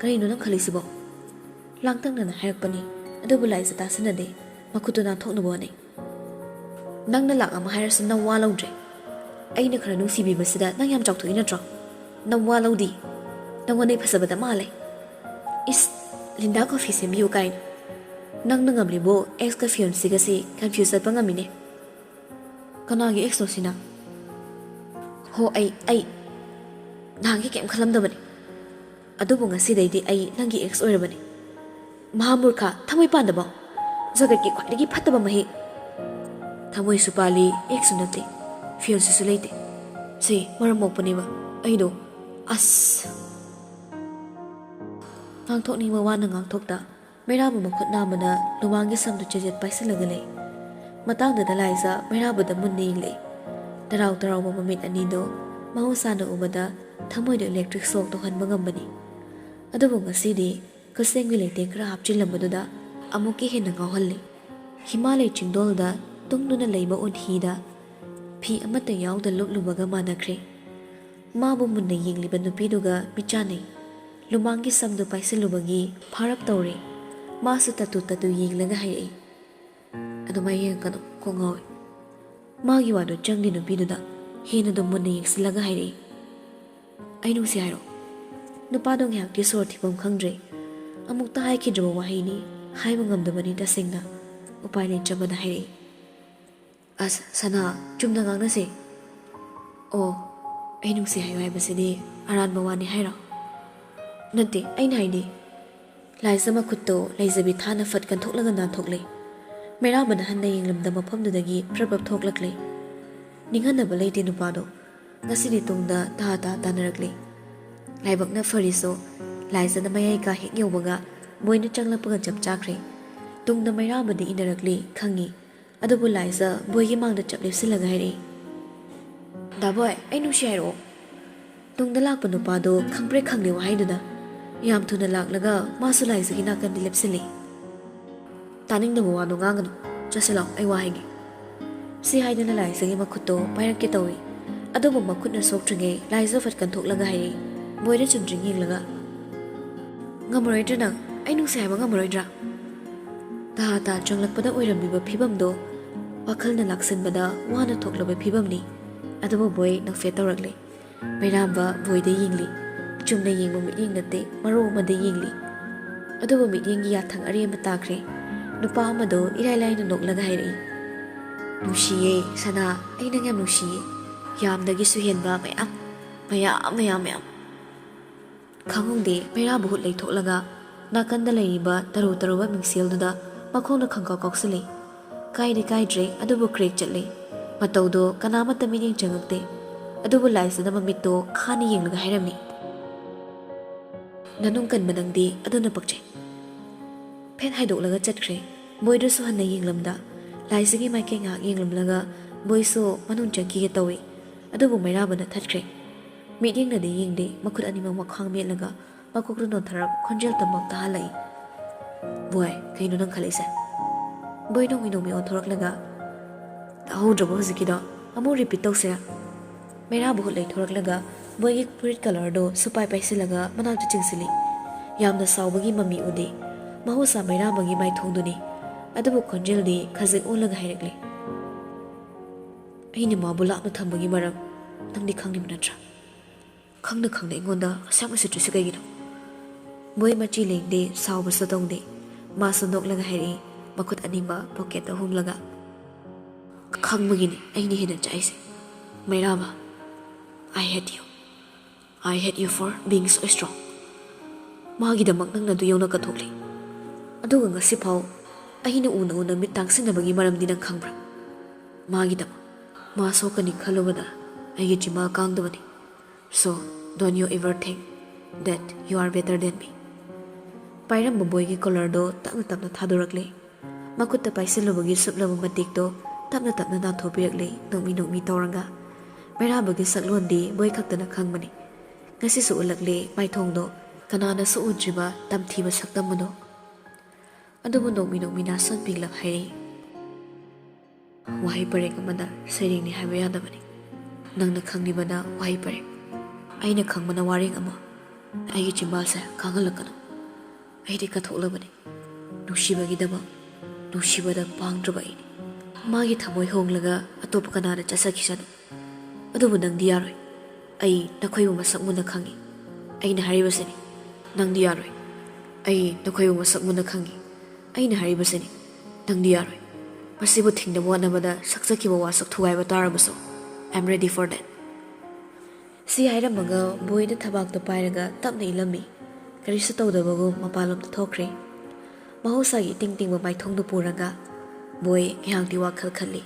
ꯀꯔꯤꯅꯣ ꯅꯪ ꯈꯜꯂꯤꯁꯤꯕꯣ?" ꯂꯥꯡꯇꯛꯅꯅ ꯍꯥꯏꯔꯛꯄꯅꯤ꯫ ꯑꯗꯨꯕꯨ ꯂꯥꯏꯖ ꯇꯥꯁꯤꯟꯅꯗꯦ꯫ ꯃꯈꯨꯠꯇꯨ ꯅꯥꯟꯊꯣꯛꯅꯕ ꯍꯣꯠꯅꯩ꯫ "ꯅꯪꯅ ꯂꯥꯛ ꯑꯃ ꯍꯥꯏꯔꯁꯨ ꯅꯪ ꯋꯥ ꯂꯧꯗ꯭ꯔꯦ꯫ ꯑꯩꯅ ꯈꯔ ꯅꯨꯡꯁꯤꯕꯤꯕꯁꯤꯗ ꯅꯪ ꯌꯥꯝ ꯆꯥꯎꯊꯣꯛꯏ ꯅꯠꯇ꯭ꯔꯣ? ꯅꯪ ꯋꯥ ꯂꯧꯗꯤ꯫ ꯅꯪꯉꯣꯟꯗꯩ ꯐꯖꯕꯗ ꯃꯥꯜꯂꯦ꯫ ꯏꯁ, ꯂꯤꯟꯗꯥ ꯀꯣꯐꯤ ꯁꯦꯝꯕꯤꯌꯨ ꯀꯥꯏꯅ꯫ ꯅꯪꯅ ꯉꯝꯂꯤꯕꯣ ꯑꯦꯛꯁꯀ ꯐꯤꯌꯣꯟꯁꯤꯒꯁꯤ ꯀꯟꯐ꯭ꯌꯨꯁ ꯆꯠꯄ ꯉꯝꯃꯤꯅꯦ꯫" "ꯀꯅꯥꯒꯤ ꯑꯦꯛꯁꯅꯣ ꯁꯤꯅ?" "ꯍꯣ, ꯑꯩ, ꯑꯩ ꯅꯍꯥꯟꯒꯤ ꯀꯩꯝ ꯈꯜꯂꯝꯗꯕꯅꯦ꯫ ꯑꯗꯨꯕꯨ ꯉꯁꯤꯗꯩꯗꯤ ꯑꯩ ꯅꯪꯒꯤ ꯑꯦꯛꯁ ꯑꯣꯏꯔꯕꯅꯤ꯫ ꯃꯍꯥꯃꯨꯔꯈꯥ, ꯊꯃꯣꯏ ꯄꯥꯟꯗꯕ, ꯖꯒꯠꯀꯤ ꯈ꯭ꯋꯥꯏꯗꯒꯤ ꯐꯠꯇꯕ ꯃꯍꯤꯛ꯫ ꯊꯃꯣꯏꯁꯨ ꯄꯥꯜꯂꯤ, ꯑꯦꯛꯁꯁꯨ ꯅꯠꯇꯦ, ꯐꯤꯌꯣꯟꯁꯤꯁꯨ ꯂꯩꯇꯦ꯫ ꯁꯤ ꯃꯔꯝ ꯃꯣꯛꯄꯅꯦꯕ ꯑꯩꯗꯣ꯫ ꯑꯁ!" ꯉꯥꯡꯊꯣꯛꯅꯤꯡꯕ ꯋꯥꯅ ꯉꯥꯡꯊꯣꯛꯇ, ꯃꯩꯔꯥꯕꯨ ꯃꯈꯨꯠ ꯅꯥꯝꯃꯅ ꯂꯨꯃꯥꯡꯒꯤ ꯁꯝꯗꯨ ꯆꯦꯖꯦꯠ ꯄꯥꯏꯁꯤꯜꯂꯒ ꯂꯩ꯫ ꯃꯇꯥꯡꯗꯨꯗ ꯂꯥꯏꯖ ꯃꯩꯔꯥꯕꯗ ꯃꯨꯟꯅ ꯌꯦꯡꯂꯛꯏ꯫ ꯇꯔꯥꯎ ꯇꯔꯥꯎꯕ ꯃꯃꯤꯠ ꯑꯅꯤꯗꯣ ꯃꯍꯧꯁꯥꯅ ꯎꯕꯗ ꯊꯃꯣꯏꯗ electric shock ꯇꯧꯍꯟꯕ ꯉꯝꯕꯅꯤ꯫ ꯑꯗꯨꯕꯨ ꯉꯁꯤꯗꯤ ꯈꯨꯠꯁꯦꯝꯒꯤ ꯂꯩꯇꯦꯡ ꯈꯔ ꯍꯥꯞꯆꯤꯜꯂꯝꯕꯗꯨꯗ ꯑꯃꯨꯛꯀ ꯍꯦꯟꯅ ꯉꯥꯎꯍꯜꯂꯤ꯫ ꯍꯤꯃꯥꯂꯩ ꯆꯤꯡꯗꯣꯜꯗ ꯇꯨꯡꯗꯨꯅ ꯂꯩꯕ ꯎꯟꯍꯤꯗ ꯐꯤ ꯑꯃꯠꯇ ꯌꯥꯎꯗ ꯂꯨꯞꯂꯨꯕꯒ ꯃꯥꯟꯅꯈ꯭ꯔꯦ꯫ ꯃꯥꯕꯨ ꯃꯨꯟꯅ ꯌꯦꯡꯂꯤꯕ ꯅꯨꯄꯤꯗꯨꯒ ꯃꯤꯠꯆꯥꯟꯅꯩ꯫ ꯂꯨꯃꯥꯡꯒꯤ ꯁꯝꯗꯨ ꯄꯥꯏꯁꯤꯜꯂꯨꯕꯒꯤ ꯐꯥꯔꯞ ꯇꯧꯔꯦ꯫ ꯃꯥꯁꯨ ꯇꯠꯇꯨ ꯇꯠꯇꯨ ꯌꯦꯡꯂꯒ ꯍꯥꯏꯔꯛꯏ, "ꯑꯗꯨꯃꯥꯏ ꯌꯦꯡꯉꯛꯀꯅꯨ, ꯀꯣꯛ ꯉꯥꯎꯏ꯫" ꯃꯥꯒꯤ ꯋꯥꯗꯨ ꯆꯪꯗꯦ ꯅꯨꯄꯤꯗꯨꯗ꯫ ꯍꯦꯟꯅꯗꯨꯝ ꯃꯨꯟꯅ ꯌꯦꯡꯁꯤꯜꯂꯒ ꯍꯥꯏꯔꯛꯏ, "ꯑꯩ ꯅꯨꯡꯁꯤ ꯍꯥꯏꯔꯣ?" ꯅꯨꯄꯥꯗꯣ ꯉꯥꯏꯍꯥꯛꯇꯤ ꯁꯣꯔ ꯊꯤꯐꯝ ꯈꯪꯗ꯭ꯔꯦ꯫ ꯑꯃꯨꯛꯇ ꯍꯥꯏꯈꯤꯗ꯭ꯔꯕ ꯋꯥꯍꯩꯅꯤ, ꯍꯥꯏꯕ ꯉꯝꯗꯕꯅꯤ ꯇꯁꯦꯡꯅ꯫ ꯎꯄꯥꯏ ꯂꯩꯇ꯭ꯔꯕꯅ ꯍꯥꯏꯔꯛꯏ, "ꯑꯁ ꯁꯅꯥ, ꯆꯨꯝꯅ ꯉꯥꯡꯅꯁꯦ꯫" "ꯑꯣ, ꯑꯩ ꯅꯨꯡꯁꯤ ꯍꯥꯏꯌꯨ ꯍꯥꯏꯕꯁꯤꯗꯤ ꯑꯔꯥꯟꯕ ꯋꯥꯅꯤ ꯍꯥꯏꯔꯣ?" "ꯅꯠꯇꯦ, ꯑꯩꯅ ꯍꯥꯏꯗꯤ꯫" ꯂꯥꯏꯖ ꯃꯈꯨꯠꯇꯣ ꯂꯩꯖꯕꯤ ꯊꯥꯅ ꯐꯠ ꯀꯟꯊꯣꯛꯂꯒ ꯅꯥꯟꯊꯣꯛꯂꯦ꯫ ꯃꯩꯔꯥꯕꯅ ꯍꯟꯅ ꯌꯦꯡꯂꯝꯗ ꯃꯐꯝꯗꯨꯗꯒꯤ ꯄ꯭ꯔꯞ ꯄ꯭ꯔꯞ ꯊꯣꯛꯂꯛꯂꯦ꯫ ꯅꯤꯡꯍꯟꯅꯕ ꯂꯩꯇꯦ ꯅꯨꯄꯥꯗꯣ꯫ ꯉꯁꯤꯗꯤ ꯇꯨꯡꯗ ꯇꯥ ꯇꯥ ꯇꯥꯅꯔꯛꯂꯦ꯫ ꯂꯥꯏꯕꯛꯅ ꯐꯔꯤꯁꯨ ꯂꯥꯏꯖꯅ ꯃꯌꯥꯏ ꯀꯥ ꯍꯦꯛ ꯌꯧꯕꯒ ꯕꯣꯏꯅ ꯆꯪꯂꯛꯄꯒ ꯆꯞ ꯆꯥꯈ꯭ꯔꯦ꯫ ꯇꯨꯡꯗ ꯃꯩꯔꯥꯕꯗꯤ ꯏꯟꯅꯔꯛꯂꯦ ꯈꯪꯉꯤ꯫ ꯑꯗꯨꯕꯨ ꯂꯥꯏꯖ ꯕꯣꯏꯒꯤ ꯃꯥꯡꯗ ꯆꯞ ꯂꯦꯞꯁꯤꯜꯂꯒ ꯍꯥꯏꯔꯛꯏ, "ꯗꯥ ꯕꯣꯏ, ꯑꯩ ꯅꯨꯡꯁꯤ ꯍꯥꯏꯔꯛꯑꯣ꯫" ꯇꯨꯡꯗ ꯂꯥꯛꯄ ꯅꯨꯄꯥꯗꯣ ꯈꯪꯄ꯭ꯔꯦꯛ ꯈꯪꯂꯦ ꯋꯥꯍꯩꯗꯨꯗ꯫ ꯌꯥꯝ ꯊꯨꯅ ꯂꯥꯛꯂꯒ ꯃꯥꯁꯨ ꯂꯥꯏꯖꯒꯤ ꯅꯥꯀꯟꯗ ꯂꯦꯞꯁꯤꯜꯂꯤ꯫ "ꯇꯥꯅꯤꯡꯗꯕ ꯋꯥꯗꯣ ꯉꯥꯡꯒꯅꯨ꯫ ꯆꯠꯁꯤꯜꯂꯣ, ꯑꯩ ꯋꯥ ꯍꯥꯏꯒꯦ꯫" ꯁꯤ ꯍꯥꯏꯗꯨꯅ ꯂꯥꯏꯖꯒꯤ ꯃꯈꯨꯠꯇꯣ ꯄꯥꯏꯔꯛꯀꯦ ꯇꯧꯏ꯫ ꯑꯗꯨꯕꯨ ꯃꯈꯨꯠꯅ ꯁꯣꯛꯇ꯭ꯔꯤꯉꯩ ꯂꯥꯏꯖ ꯐꯠ ꯀꯟꯊꯣꯛꯂꯒ ꯍꯥꯏꯔꯛꯏ, ꯕꯣꯏꯗ ꯆꯨꯝꯗ꯭ꯔꯤꯡ ꯌꯦꯡꯂꯒ, "ꯉꯝꯃꯔꯣꯏꯗ꯭ꯔꯥ ꯅꯪ? ꯑꯩ ꯅꯨꯡꯁꯤ ꯍꯥꯏꯕ ꯉꯝꯃꯔꯣꯏꯗ꯭ꯔꯥ?" ꯇꯥ ꯇꯥ ꯆꯪꯂꯛꯄꯗ ꯑꯣꯏꯔꯝꯂꯤꯕ ꯐꯤꯕꯝꯗꯣ ꯋꯥꯈꯜꯅ ꯂꯥꯛꯁꯤꯟꯕꯗ ꯋꯥꯅ ꯊꯣꯛꯂꯕ ꯐꯤꯕꯝꯅꯤ꯫ ꯑꯗꯨꯕꯨ ꯕꯣꯏ ꯅꯣꯛꯐꯦꯠ ꯇꯧꯔꯛꯂꯦ꯫ ꯃꯩꯔꯥꯝꯕ ꯕꯣꯏꯗ ꯌꯦꯡꯂꯤ꯫ ꯆꯨꯝꯅ ꯌꯦꯡꯕ ꯃꯤꯠꯌꯦꯡ ꯅꯠꯇꯦ, ꯃꯔꯣ ꯑꯃꯗ ꯌꯦꯡꯂꯤ꯫ ꯑꯗꯨꯕꯨ ꯃꯤꯠꯌꯦꯡꯒꯤ ꯌꯥꯊꯪ ꯑꯔꯤ ꯑꯃ ꯇꯥꯈ꯭ꯔꯦ꯫ ꯅꯨꯄꯥ ꯑꯃꯗꯣ ꯏꯔꯥꯏ ꯂꯥꯏꯅ ꯅꯣꯛꯂꯒ ꯍꯥꯏꯔꯛꯏ, "ꯅꯨꯡꯁꯤꯌꯦ ꯁꯅꯥ, ꯑꯩ ꯅꯪ ꯌꯥꯝ ꯅꯨꯡꯁꯤꯌꯦ꯫ ꯌꯥꯝꯗꯒꯤꯁꯨ ꯍꯦꯟꯕ ꯃꯌꯥꯝ, ꯃꯌꯥꯝ, ꯃꯌꯥꯝ, ꯃꯌꯥꯝ꯫" ꯈꯪꯍꯧꯗꯦ ꯃꯩꯔꯥꯕ ꯍꯨꯠ ꯂꯩꯊꯣꯛꯂꯒ ꯅꯥꯀꯟꯗ ꯂꯩꯔꯤꯕ ꯇꯔꯨ ꯇꯔꯨꯕ ꯃꯤꯡꯁꯦꯜꯗꯨꯗ ꯃꯈꯣꯡꯅ ꯈꯪꯀꯥꯎ ꯀꯥꯎꯁꯤꯜꯂꯤ꯫ ꯀꯥꯏꯗꯤ ꯀꯥꯏꯗ꯭ꯔꯦ, ꯑꯗꯨꯕꯨ ꯀ꯭ꯔꯦꯛ ꯆꯠꯂꯦ꯫ ꯃꯇꯧꯗꯣ ꯀꯅꯥꯃꯠꯇ ꯃꯤꯠꯌꯦꯡ ꯆꯪꯉꯛꯇꯦ꯫ ꯑꯗꯨꯕꯨ ꯂꯥꯏꯖꯅ ꯃꯃꯤꯠꯇꯣ ꯈꯥꯅ ꯌꯦꯡꯂꯒ ꯍꯥꯏꯔꯝꯃꯤ, "ꯅꯅꯨꯡ ꯀꯟꯕ ꯅꯪꯗꯤ ꯑꯗꯨꯅ ꯄꯛꯆꯩ꯫" ꯐꯦꯠ ꯍꯥꯏꯗꯣꯛꯂꯒ ꯆꯠꯈ꯭ꯔꯦ꯫ ꯃꯣꯏꯗꯁꯨ ꯍꯟꯅ ꯌꯦꯡꯂꯝꯗ ꯂꯥꯏꯁꯤꯒꯤ ꯃꯥꯏꯀꯩ ꯉꯥꯏꯍꯥꯛ ꯌꯦꯡꯂꯝꯂꯒ ꯕꯣꯏꯁꯨ ꯃꯅꯨꯡ ꯆꯪꯈꯤꯒꯦ ꯇꯧꯏ꯫ ꯑꯗꯨꯕꯨ ꯃꯩꯔꯥꯕꯅ ꯊꯠꯈ꯭ꯔꯦ꯫ ꯃꯤꯠꯌꯦꯡꯅꯗꯤ ꯌꯦꯡꯗꯦ, ꯃꯈꯨꯠ ꯑꯅꯤꯃꯛ ꯃꯈ꯭ꯋꯥꯡ ꯃꯦꯠꯂꯒ ꯃꯀꯣꯛꯇ ꯅꯣꯟꯊꯔꯞ ꯈꯣꯟꯖꯦꯜ ꯇꯝꯕ ꯇꯥꯍꯜꯂꯛꯏ꯫ "ꯕꯣꯏ, ꯀꯩꯅꯣ ꯅꯪ ꯈꯜꯂꯤꯁꯦ?" ꯕꯣꯏ ꯅꯣꯡꯃꯤ ꯅꯣꯡꯃꯤ ꯑꯣꯟꯊꯣꯔꯛꯂꯒ, "ꯇꯥꯍꯧꯗ꯭ꯔꯕꯣ ꯍꯧꯖꯤꯛꯀꯤꯗꯣ? ꯑꯃꯨꯛ ꯔꯤꯄꯤꯠ ꯇꯧꯁꯤꯔꯥ?" ꯃꯩꯔꯥꯕ ꯍꯨꯠ ꯂꯩꯊꯣꯔꯛꯂꯒ ꯕꯣꯏꯒꯤ ꯐꯨꯔꯤꯠ ꯀꯂꯔꯗꯨ ꯁꯨꯄꯥꯏ ꯄꯥꯏꯁꯤꯜꯂꯒ ꯃꯅꯥꯛꯇ ꯆꯤꯡꯁꯤꯜꯂꯤ꯫ ꯌꯥꯝꯅ ꯁꯥꯎꯕꯒꯤ ꯃꯃꯤ ꯎꯗꯦ꯫ ꯃꯍꯧꯁꯥ ꯃꯩꯔꯥꯕꯒꯤ ꯃꯥꯏꯊꯣꯡꯗꯨꯅꯤ꯫ ꯑꯗꯨꯕꯨ ꯈꯣꯟꯖꯦꯜꯗꯤ ꯈꯖꯤꯛ ꯑꯣꯜꯂꯒ ꯍꯥꯏꯔꯛꯂꯤ, "ꯑꯩꯅ ꯃꯥꯕꯨ ꯂꯥꯞꯅ ꯊꯝꯕꯒꯤ ꯃꯔꯝ ꯅꯪꯗꯤ ꯈꯪꯂꯤꯕ ꯅꯠꯇ꯭ꯔꯥ? ꯈꯪꯅ ꯈꯪꯅ ꯑꯩꯉꯣꯟꯗ ꯑꯁꯦꯡꯕ ꯁꯤꯠꯇ꯭ꯔꯤꯁꯤ ꯀꯩꯒꯤꯅꯣ?" ꯕꯣꯏ ꯃꯆꯤ ꯂꯦꯡꯗꯦ, ꯁꯥꯎꯕꯁꯨ ꯇꯧꯗꯦ꯫ ꯃꯥꯁꯨ ꯅꯣꯛꯂꯒ ꯍꯥꯏꯔꯛꯏ, ꯃꯈꯨꯠ ꯑꯅꯤꯃꯛ ꯄꯣꯀꯦꯠꯇ ꯍꯨꯝꯂꯒ, "ꯈꯪꯕꯒꯤꯅꯤ ꯑꯩꯅ ꯍꯦꯟꯅ ꯆꯥꯛꯏꯁꯦ, ꯃꯩꯔꯥꯕ꯫ I hate you. I hate you for being so strong." ꯃꯥꯒꯤꯗꯃꯛ ꯅꯪꯅ ꯑꯗꯨ ꯌꯧꯅ ꯀꯠꯊꯣꯛꯂꯤ꯫ ꯑꯗꯨꯒ ꯉꯁꯤꯐꯥꯎ ꯑꯩꯅ ꯎꯅ ꯎꯅ ꯃꯤꯠ ꯇꯥꯡꯁꯤꯟꯅꯕꯒꯤ ꯃꯔꯝꯗꯤ ꯅꯪ ꯈꯪꯕ꯭ꯔꯥ? ꯃꯥꯒꯤꯗꯃꯛ꯫ ꯃꯥ ꯁꯣꯛꯀꯅꯤ ꯈꯜꯂꯨꯕꯗ ꯑꯩꯒꯤ ꯆꯤꯃꯥ ꯀꯥꯡꯗꯕꯅꯤ꯫ So, don't you ever think that you are better than me. ꯄꯥꯏꯔꯝꯕ ꯕꯣꯏꯒꯤ ꯀꯣꯂꯔꯗꯣ ꯇꯞꯅ ꯇꯞꯅ ꯊꯥꯗꯣꯔꯛꯂꯦ꯫ ꯃꯈꯨꯠꯇ ꯄꯥꯏꯁꯤꯜꯂꯨꯕꯒꯤ ꯁꯨꯞꯂꯕ ꯃꯇꯦꯛꯇꯣ ꯇꯞꯅ ꯇꯞꯅ ꯅꯥꯟꯊꯣꯛꯄꯤꯔꯛꯂꯦ, ꯅꯣꯛꯃꯤ ꯅꯣꯛꯃꯤ ꯇꯧꯔꯒ꯫ ꯃꯩꯔꯥꯕꯒꯤ ꯁꯛꯂꯣꯟꯗꯤ ꯕꯣꯏ ꯈꯛꯇꯅ ꯈꯪꯕꯅꯤ꯫ ꯉꯁꯤꯁꯨ ꯎꯠꯂꯛꯂꯦ ꯃꯥꯏꯊꯣꯡꯗꯣ, ꯀꯅꯥꯅꯁꯨ ꯎꯗ꯭ꯔꯤꯕ ꯇꯝꯊꯤꯕ ꯁꯛꯇꯝ ꯑꯗꯣ꯫ ꯑꯗꯨꯕꯨ ꯅꯣꯛꯃꯤ ꯅꯣꯛꯃꯤ ꯅꯥꯁꯟ ꯄꯤꯛꯂꯞ ꯍꯥꯏꯔꯛꯏ, "ꯋꯥꯍꯩ ꯄꯔꯦꯡ ꯑꯃꯅ ꯁꯩꯔꯦꯡꯅꯤ ꯍꯥꯏꯕ ꯌꯥꯗꯕꯅꯤ꯫ ꯅꯪꯅ ꯈꯪꯂꯤꯕꯅ ꯋꯥꯍꯩ ꯄꯔꯦꯡ, ꯑꯩꯅ ꯈꯪꯕꯅ ꯋꯥꯔꯦꯡ ꯑꯃ꯫ ꯑꯩꯒꯤ ꯆꯤꯝꯕꯥꯜꯁꯦ ꯀꯥꯡꯍꯜꯂꯛꯀꯅꯨ꯫ ꯑꯩꯗꯤ ꯀꯠꯊꯣꯛꯂꯕꯅꯤ ꯅꯨꯡꯁꯤꯕꯒꯤꯗꯃꯛ꯫ ꯅꯨꯡꯁꯤꯕꯗ ꯄꯥꯡꯗ꯭ꯔꯕ ꯑꯩꯅꯤ꯫ ꯃꯥꯒꯤ ꯊꯃꯣꯏ ꯍꯣꯡꯂꯒ ꯑꯇꯣꯞꯄ ꯀꯅꯥꯗ ꯆꯠꯆꯈꯤꯁꯅꯨ꯫ ꯑꯗꯨꯕꯨ ꯅꯪꯗꯤ ꯌꯥꯔꯣꯏ꯫ ꯑꯩ ꯅꯈꯣꯏꯕꯨ ꯃꯁꯛ ꯃꯨꯟꯅ ꯈꯪꯏ꯫ ꯑꯩꯅ ꯍꯥꯏꯔꯤꯕꯁꯤꯅꯤ, ꯅꯪꯗꯤ ꯌꯥꯔꯣꯏ꯫ ꯑꯩ ꯅꯈꯣꯏꯕꯨ ꯃꯁꯛ ꯃꯨꯟꯅ ꯈꯪꯏ꯫ ꯑꯩꯅ ꯍꯥꯏꯔꯤꯕꯁꯤꯅꯤ, ꯅꯪꯗꯤ ꯌꯥꯔꯣꯏ꯫ ꯃꯁꯤꯕꯨ ꯊꯤꯡꯅꯕ ꯍꯣꯠꯅꯕꯗ ꯁꯛꯆꯈꯤꯕ ꯋꯥꯁꯛ ꯊꯨꯒꯥꯏꯕ ꯇꯥꯔꯕꯁꯨ, I am ready for that." ꯁꯤ ꯍꯥꯏꯔꯝꯃꯒ ꯕꯣꯏꯅ ꯊꯕꯥꯛꯇꯣ ꯄꯥꯏꯔꯒ ꯇꯞꯅ ꯏꯜꯂꯝꯃꯤ꯫ ꯀꯔꯤꯁꯨ ꯇꯧꯗꯕꯒꯨꯝ ꯃꯄꯥꯟꯂꯣꯝꯗ ꯊꯣꯛꯈ꯭ꯔꯦ꯫ ꯃꯍꯧꯁꯥꯒꯤ ꯏꯇꯤꯡ ꯇꯤꯡꯕ ꯃꯥꯏꯊꯣꯡꯗꯨ ꯄꯨꯔꯒ ꯕꯣꯏ ꯉꯥꯏꯍꯥꯛꯇꯤ ꯋꯥꯈꯜ ꯈꯜꯂꯤ꯫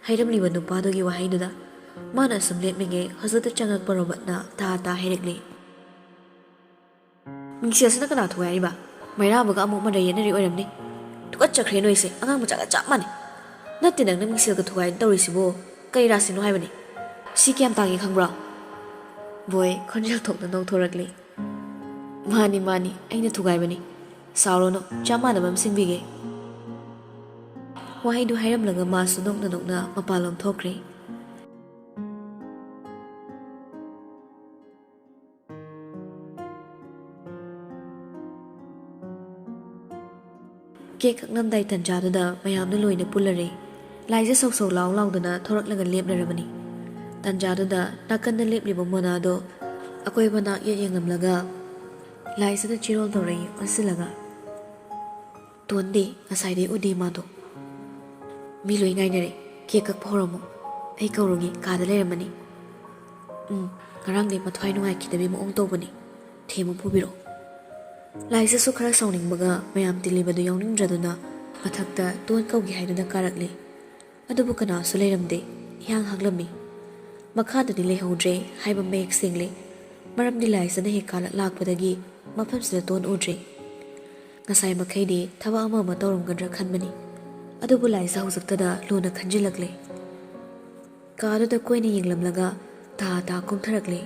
ꯍꯥꯏꯔꯝꯂꯤꯕ ꯅꯨꯄꯥꯗꯨꯒꯤ ꯋꯥꯍꯩꯗꯨꯗ ꯃꯥꯅ ꯑꯁꯨꯝ ꯂꯦꯞꯂꯤꯉꯩ ꯍꯧꯖꯤꯛꯇ ꯆꯪꯉꯛꯄ ꯔꯣꯕꯔꯠꯅ ꯇꯥ ꯇꯥ ꯍꯥꯏꯔꯛꯂꯤ, "ꯃꯤꯡꯁꯦꯜꯁꯤꯅ ꯀꯅꯥ ꯊꯨꯒꯥꯏꯔꯤꯕ? ꯃꯩꯔꯥꯕꯒ ꯑꯃꯨꯛ ꯃꯔꯩ ꯌꯦꯠꯅꯔꯤ ꯑꯣꯏꯔꯝꯅꯤ꯫ ꯇꯨꯀꯠꯆꯈ꯭ꯔꯦ ꯅꯣꯏꯁꯦ, ꯑꯉꯥꯡ ꯃꯆꯥꯒ ꯆꯞ ꯃꯥꯟꯅꯩ꯫ ꯅꯠꯇꯦ, ꯅꯪꯅ ꯃꯤꯡꯁꯦꯜꯒ ꯊꯨꯒꯥꯏꯅ ꯇꯧꯔꯤꯁꯤꯕꯨ ꯀꯩ ꯔꯥꯁꯤꯅꯣ ꯍꯥꯏꯕꯅꯤ? ꯁꯤ ꯀꯌꯥꯝ ꯇꯥꯡꯉꯤ ꯈꯪꯕ꯭ꯔꯣ? ꯕꯣꯏ ꯈꯣꯟꯖꯦꯜ ꯊꯣꯛꯅ ꯅꯣꯛꯊꯣꯔꯛꯂꯤ꯫ ꯃꯥꯅꯤ, ꯃꯥꯅꯤ, ꯑꯩꯅ ꯊꯨꯒꯥꯏꯕꯅꯤ꯫ ꯁꯥꯎꯔꯨꯅꯨ, ꯆꯞ ꯃꯥꯟꯅꯕ ꯑꯃ ꯁꯤꯟꯕꯤꯒꯦ꯫ ꯋꯥꯍꯩꯗꯨ ꯍꯥꯏꯔꯝꯂꯒ ꯃꯥꯁꯨ ꯅꯣꯛꯅ ꯅꯣꯛꯅ ꯃꯄꯥꯟꯂꯣꯝ ꯊꯣꯛꯈ꯭ꯔꯦ꯫ ꯀꯦꯛ ꯀꯛꯂꯝꯗꯥꯏ ꯇꯟꯖꯥꯗꯨꯗ ꯃꯌꯥꯝꯗꯨ ꯂꯣꯏꯅ ꯄꯨꯜꯂꯔꯦ꯫ ꯂꯥꯏꯖ ꯁꯧ ꯁꯧ ꯂꯥꯎ ꯂꯥꯎꯗꯅ ꯊꯣꯔꯛꯂꯒ ꯂꯦꯞꯂꯔꯕꯅꯤ꯫ ꯇꯟꯖꯥꯗꯨꯗ ꯅꯥꯀꯟꯗ ꯂꯦꯞꯂꯤꯕ ꯃꯣꯅꯥꯗꯣ ꯑꯀꯣꯏꯕ ꯅꯥꯛ ꯌꯦꯠ ꯌꯦꯡꯂꯝꯂꯒ ꯂꯥꯏꯖꯗ ꯆꯤꯔꯣꯜ ꯇꯧꯔꯛꯏ ꯑꯣꯟꯁꯤꯜꯂꯒ꯫ ꯇꯣꯟꯗꯤ ꯉꯁꯥꯏꯗꯩ ꯎꯗꯦ ꯃꯥꯗꯣ꯫ "ꯃꯤ ꯂꯣꯏ ꯉꯥꯏꯅꯔꯦ, ꯀꯦꯛ ꯀꯛꯄ ꯍꯧꯔꯝꯃꯣ꯫ ꯑꯩ ꯀꯧꯔꯨꯒꯦ, ꯀꯥꯗ ꯂꯩꯔꯝꯃꯅꯤ꯫" "ꯎꯝ, ꯉꯔꯥꯡꯗꯩ ꯃꯊ꯭ꯋꯥꯏ ꯅꯨꯡꯉꯥꯏꯈꯤꯗꯕꯤ ꯃꯑꯣꯡ ꯇꯧꯕꯅꯤ꯫ ꯊꯦꯝꯃꯨ ꯐꯨꯕꯤꯔꯣ꯫" ꯂꯥꯏꯖꯁꯨ ꯈꯔ ꯁꯥꯎꯅꯤꯡꯕꯒ ꯃꯌꯥꯝ ꯇꯤꯜꯂꯤꯕꯗꯨ ꯌꯥꯎꯅꯤꯡꯗ꯭ꯔꯗꯨꯅ ꯃꯊꯛꯇ ꯇꯣꯟ ꯀꯧꯒꯦ ꯍꯥꯏꯗꯨꯅ ꯀꯥꯔꯛꯂꯦ꯫ ꯑꯗꯨꯕꯨ ꯀꯅꯥꯁꯨ ꯂꯩꯔꯝꯗꯦ꯫ ꯏꯍꯥꯡ ꯍꯥꯡꯂꯝꯃꯤ꯫ ꯃꯈꯥꯗꯗꯤ ꯂꯩꯍꯧꯗ꯭ꯔꯦ ꯍꯥꯏꯕ ꯃꯌꯦꯛ ꯁꯦꯡꯂꯦ꯫ ꯃꯔꯝꯗꯤ ꯂꯥꯏꯖꯅ ꯍꯦꯛ ꯀꯥꯔꯛ ꯂꯥꯛꯄꯗꯒꯤ ꯃꯐꯝꯁꯤꯗ ꯇꯣꯟ ꯎꯗ꯭ꯔꯦ꯫ ꯉꯁꯥꯏ ꯃꯈꯩꯗꯤ ꯊꯕꯛ ꯑꯃ ꯑꯃ ꯇꯧꯔꯝꯒꯗ꯭ꯔꯥ ꯈꯟꯕꯅꯤ꯫ ꯑꯗꯨꯕꯨ ꯂꯥꯏꯖ ꯍꯧꯖꯤꯛꯇꯗ ꯂꯨꯅ ꯈꯟꯖꯤꯜꯂꯛꯂꯦ꯫ ꯀꯥꯗꯨꯗ ꯀꯣꯏꯅ ꯌꯦꯡꯂꯝꯂꯒ ꯇꯥ ꯇꯥ ꯀꯨꯝꯊꯔꯛꯂꯦ꯫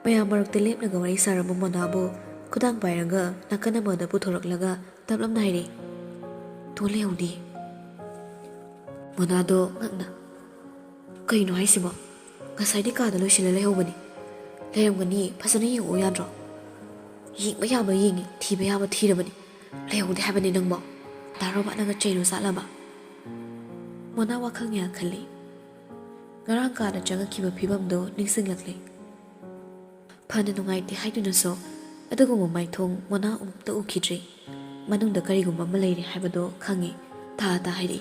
ꯃꯌꯥꯝ ꯃꯔꯛꯇ ꯂꯦꯞꯂꯒ ꯋꯥꯔꯤ ꯁꯥꯔꯝꯕ ꯃꯣꯅꯥꯕꯨ ꯈꯨꯗꯥꯡ ꯄꯥꯏꯔꯒ ꯅꯥꯀꯟ ꯑꯃꯗ ꯄꯨꯊꯣꯔꯛꯂꯒ ꯇꯞꯂꯞꯅ ꯍꯥꯏꯔꯦ, "ꯇꯣꯟ ꯂꯩꯍꯧꯗꯦ꯫" ꯃꯣꯅꯥꯗꯣ ꯉꯛꯅ, "ꯀꯩꯅꯣ ꯍꯥꯏꯁꯤꯕꯣ? ꯉꯁꯥꯏꯗꯤ ꯀꯥꯗ ꯂꯣꯏꯁꯤꯜꯂ ꯂꯩꯍꯧꯕꯅꯤ꯫ ꯂꯩꯔꯝꯒꯅꯤ, ꯐꯖꯅ ꯌꯦꯡꯉꯛꯑꯣ ꯌꯥꯗ꯭ꯔꯣ?" "ꯌꯦꯡꯕ ꯌꯥꯕ ꯌꯦꯡꯉꯤ, ꯊꯤꯕ ꯌꯥꯕ ꯊꯤꯔꯕꯅꯤ꯫ ꯂꯩꯍꯧꯗꯦ ꯍꯥꯏꯕꯅꯤ ꯅꯪꯕꯣ꯫ ꯗꯥ ꯔꯣꯕꯥꯠꯅꯒ ꯆꯩꯔꯨ ꯆꯥꯠꯂꯕ?" ꯃꯣꯅꯥ ꯋꯥꯈꯜ ꯉꯥꯏꯍꯥꯛ ꯈꯜꯂꯤ꯫ ꯉꯔꯥꯡ ꯀꯥꯗ ꯆꯪꯉꯛꯈꯤꯕ ꯐꯤꯕꯝꯗꯣ ꯅꯤꯡꯁꯤꯡꯂꯛꯂꯦ꯫ ꯐꯅ ꯅꯨꯡꯉꯥꯏꯇꯦ ꯍꯥꯏꯗꯨꯅꯁꯨ ꯑꯗꯨꯒꯨꯝꯕ ꯃꯥꯏꯊꯣꯡ ꯃꯣꯅꯥ ꯑꯃꯨꯛꯇ ꯎꯈꯤꯗ꯭ꯔꯤ꯫ ꯃꯅꯨꯡꯗ ꯀꯔꯤꯒꯨꯝꯕ ꯑꯃ ꯂꯩꯔꯦ ꯍꯥꯏꯕꯗꯣ ꯈꯪꯉꯤ꯫ ꯇꯥ ꯇꯥ ꯍꯥꯏꯔꯛꯏ,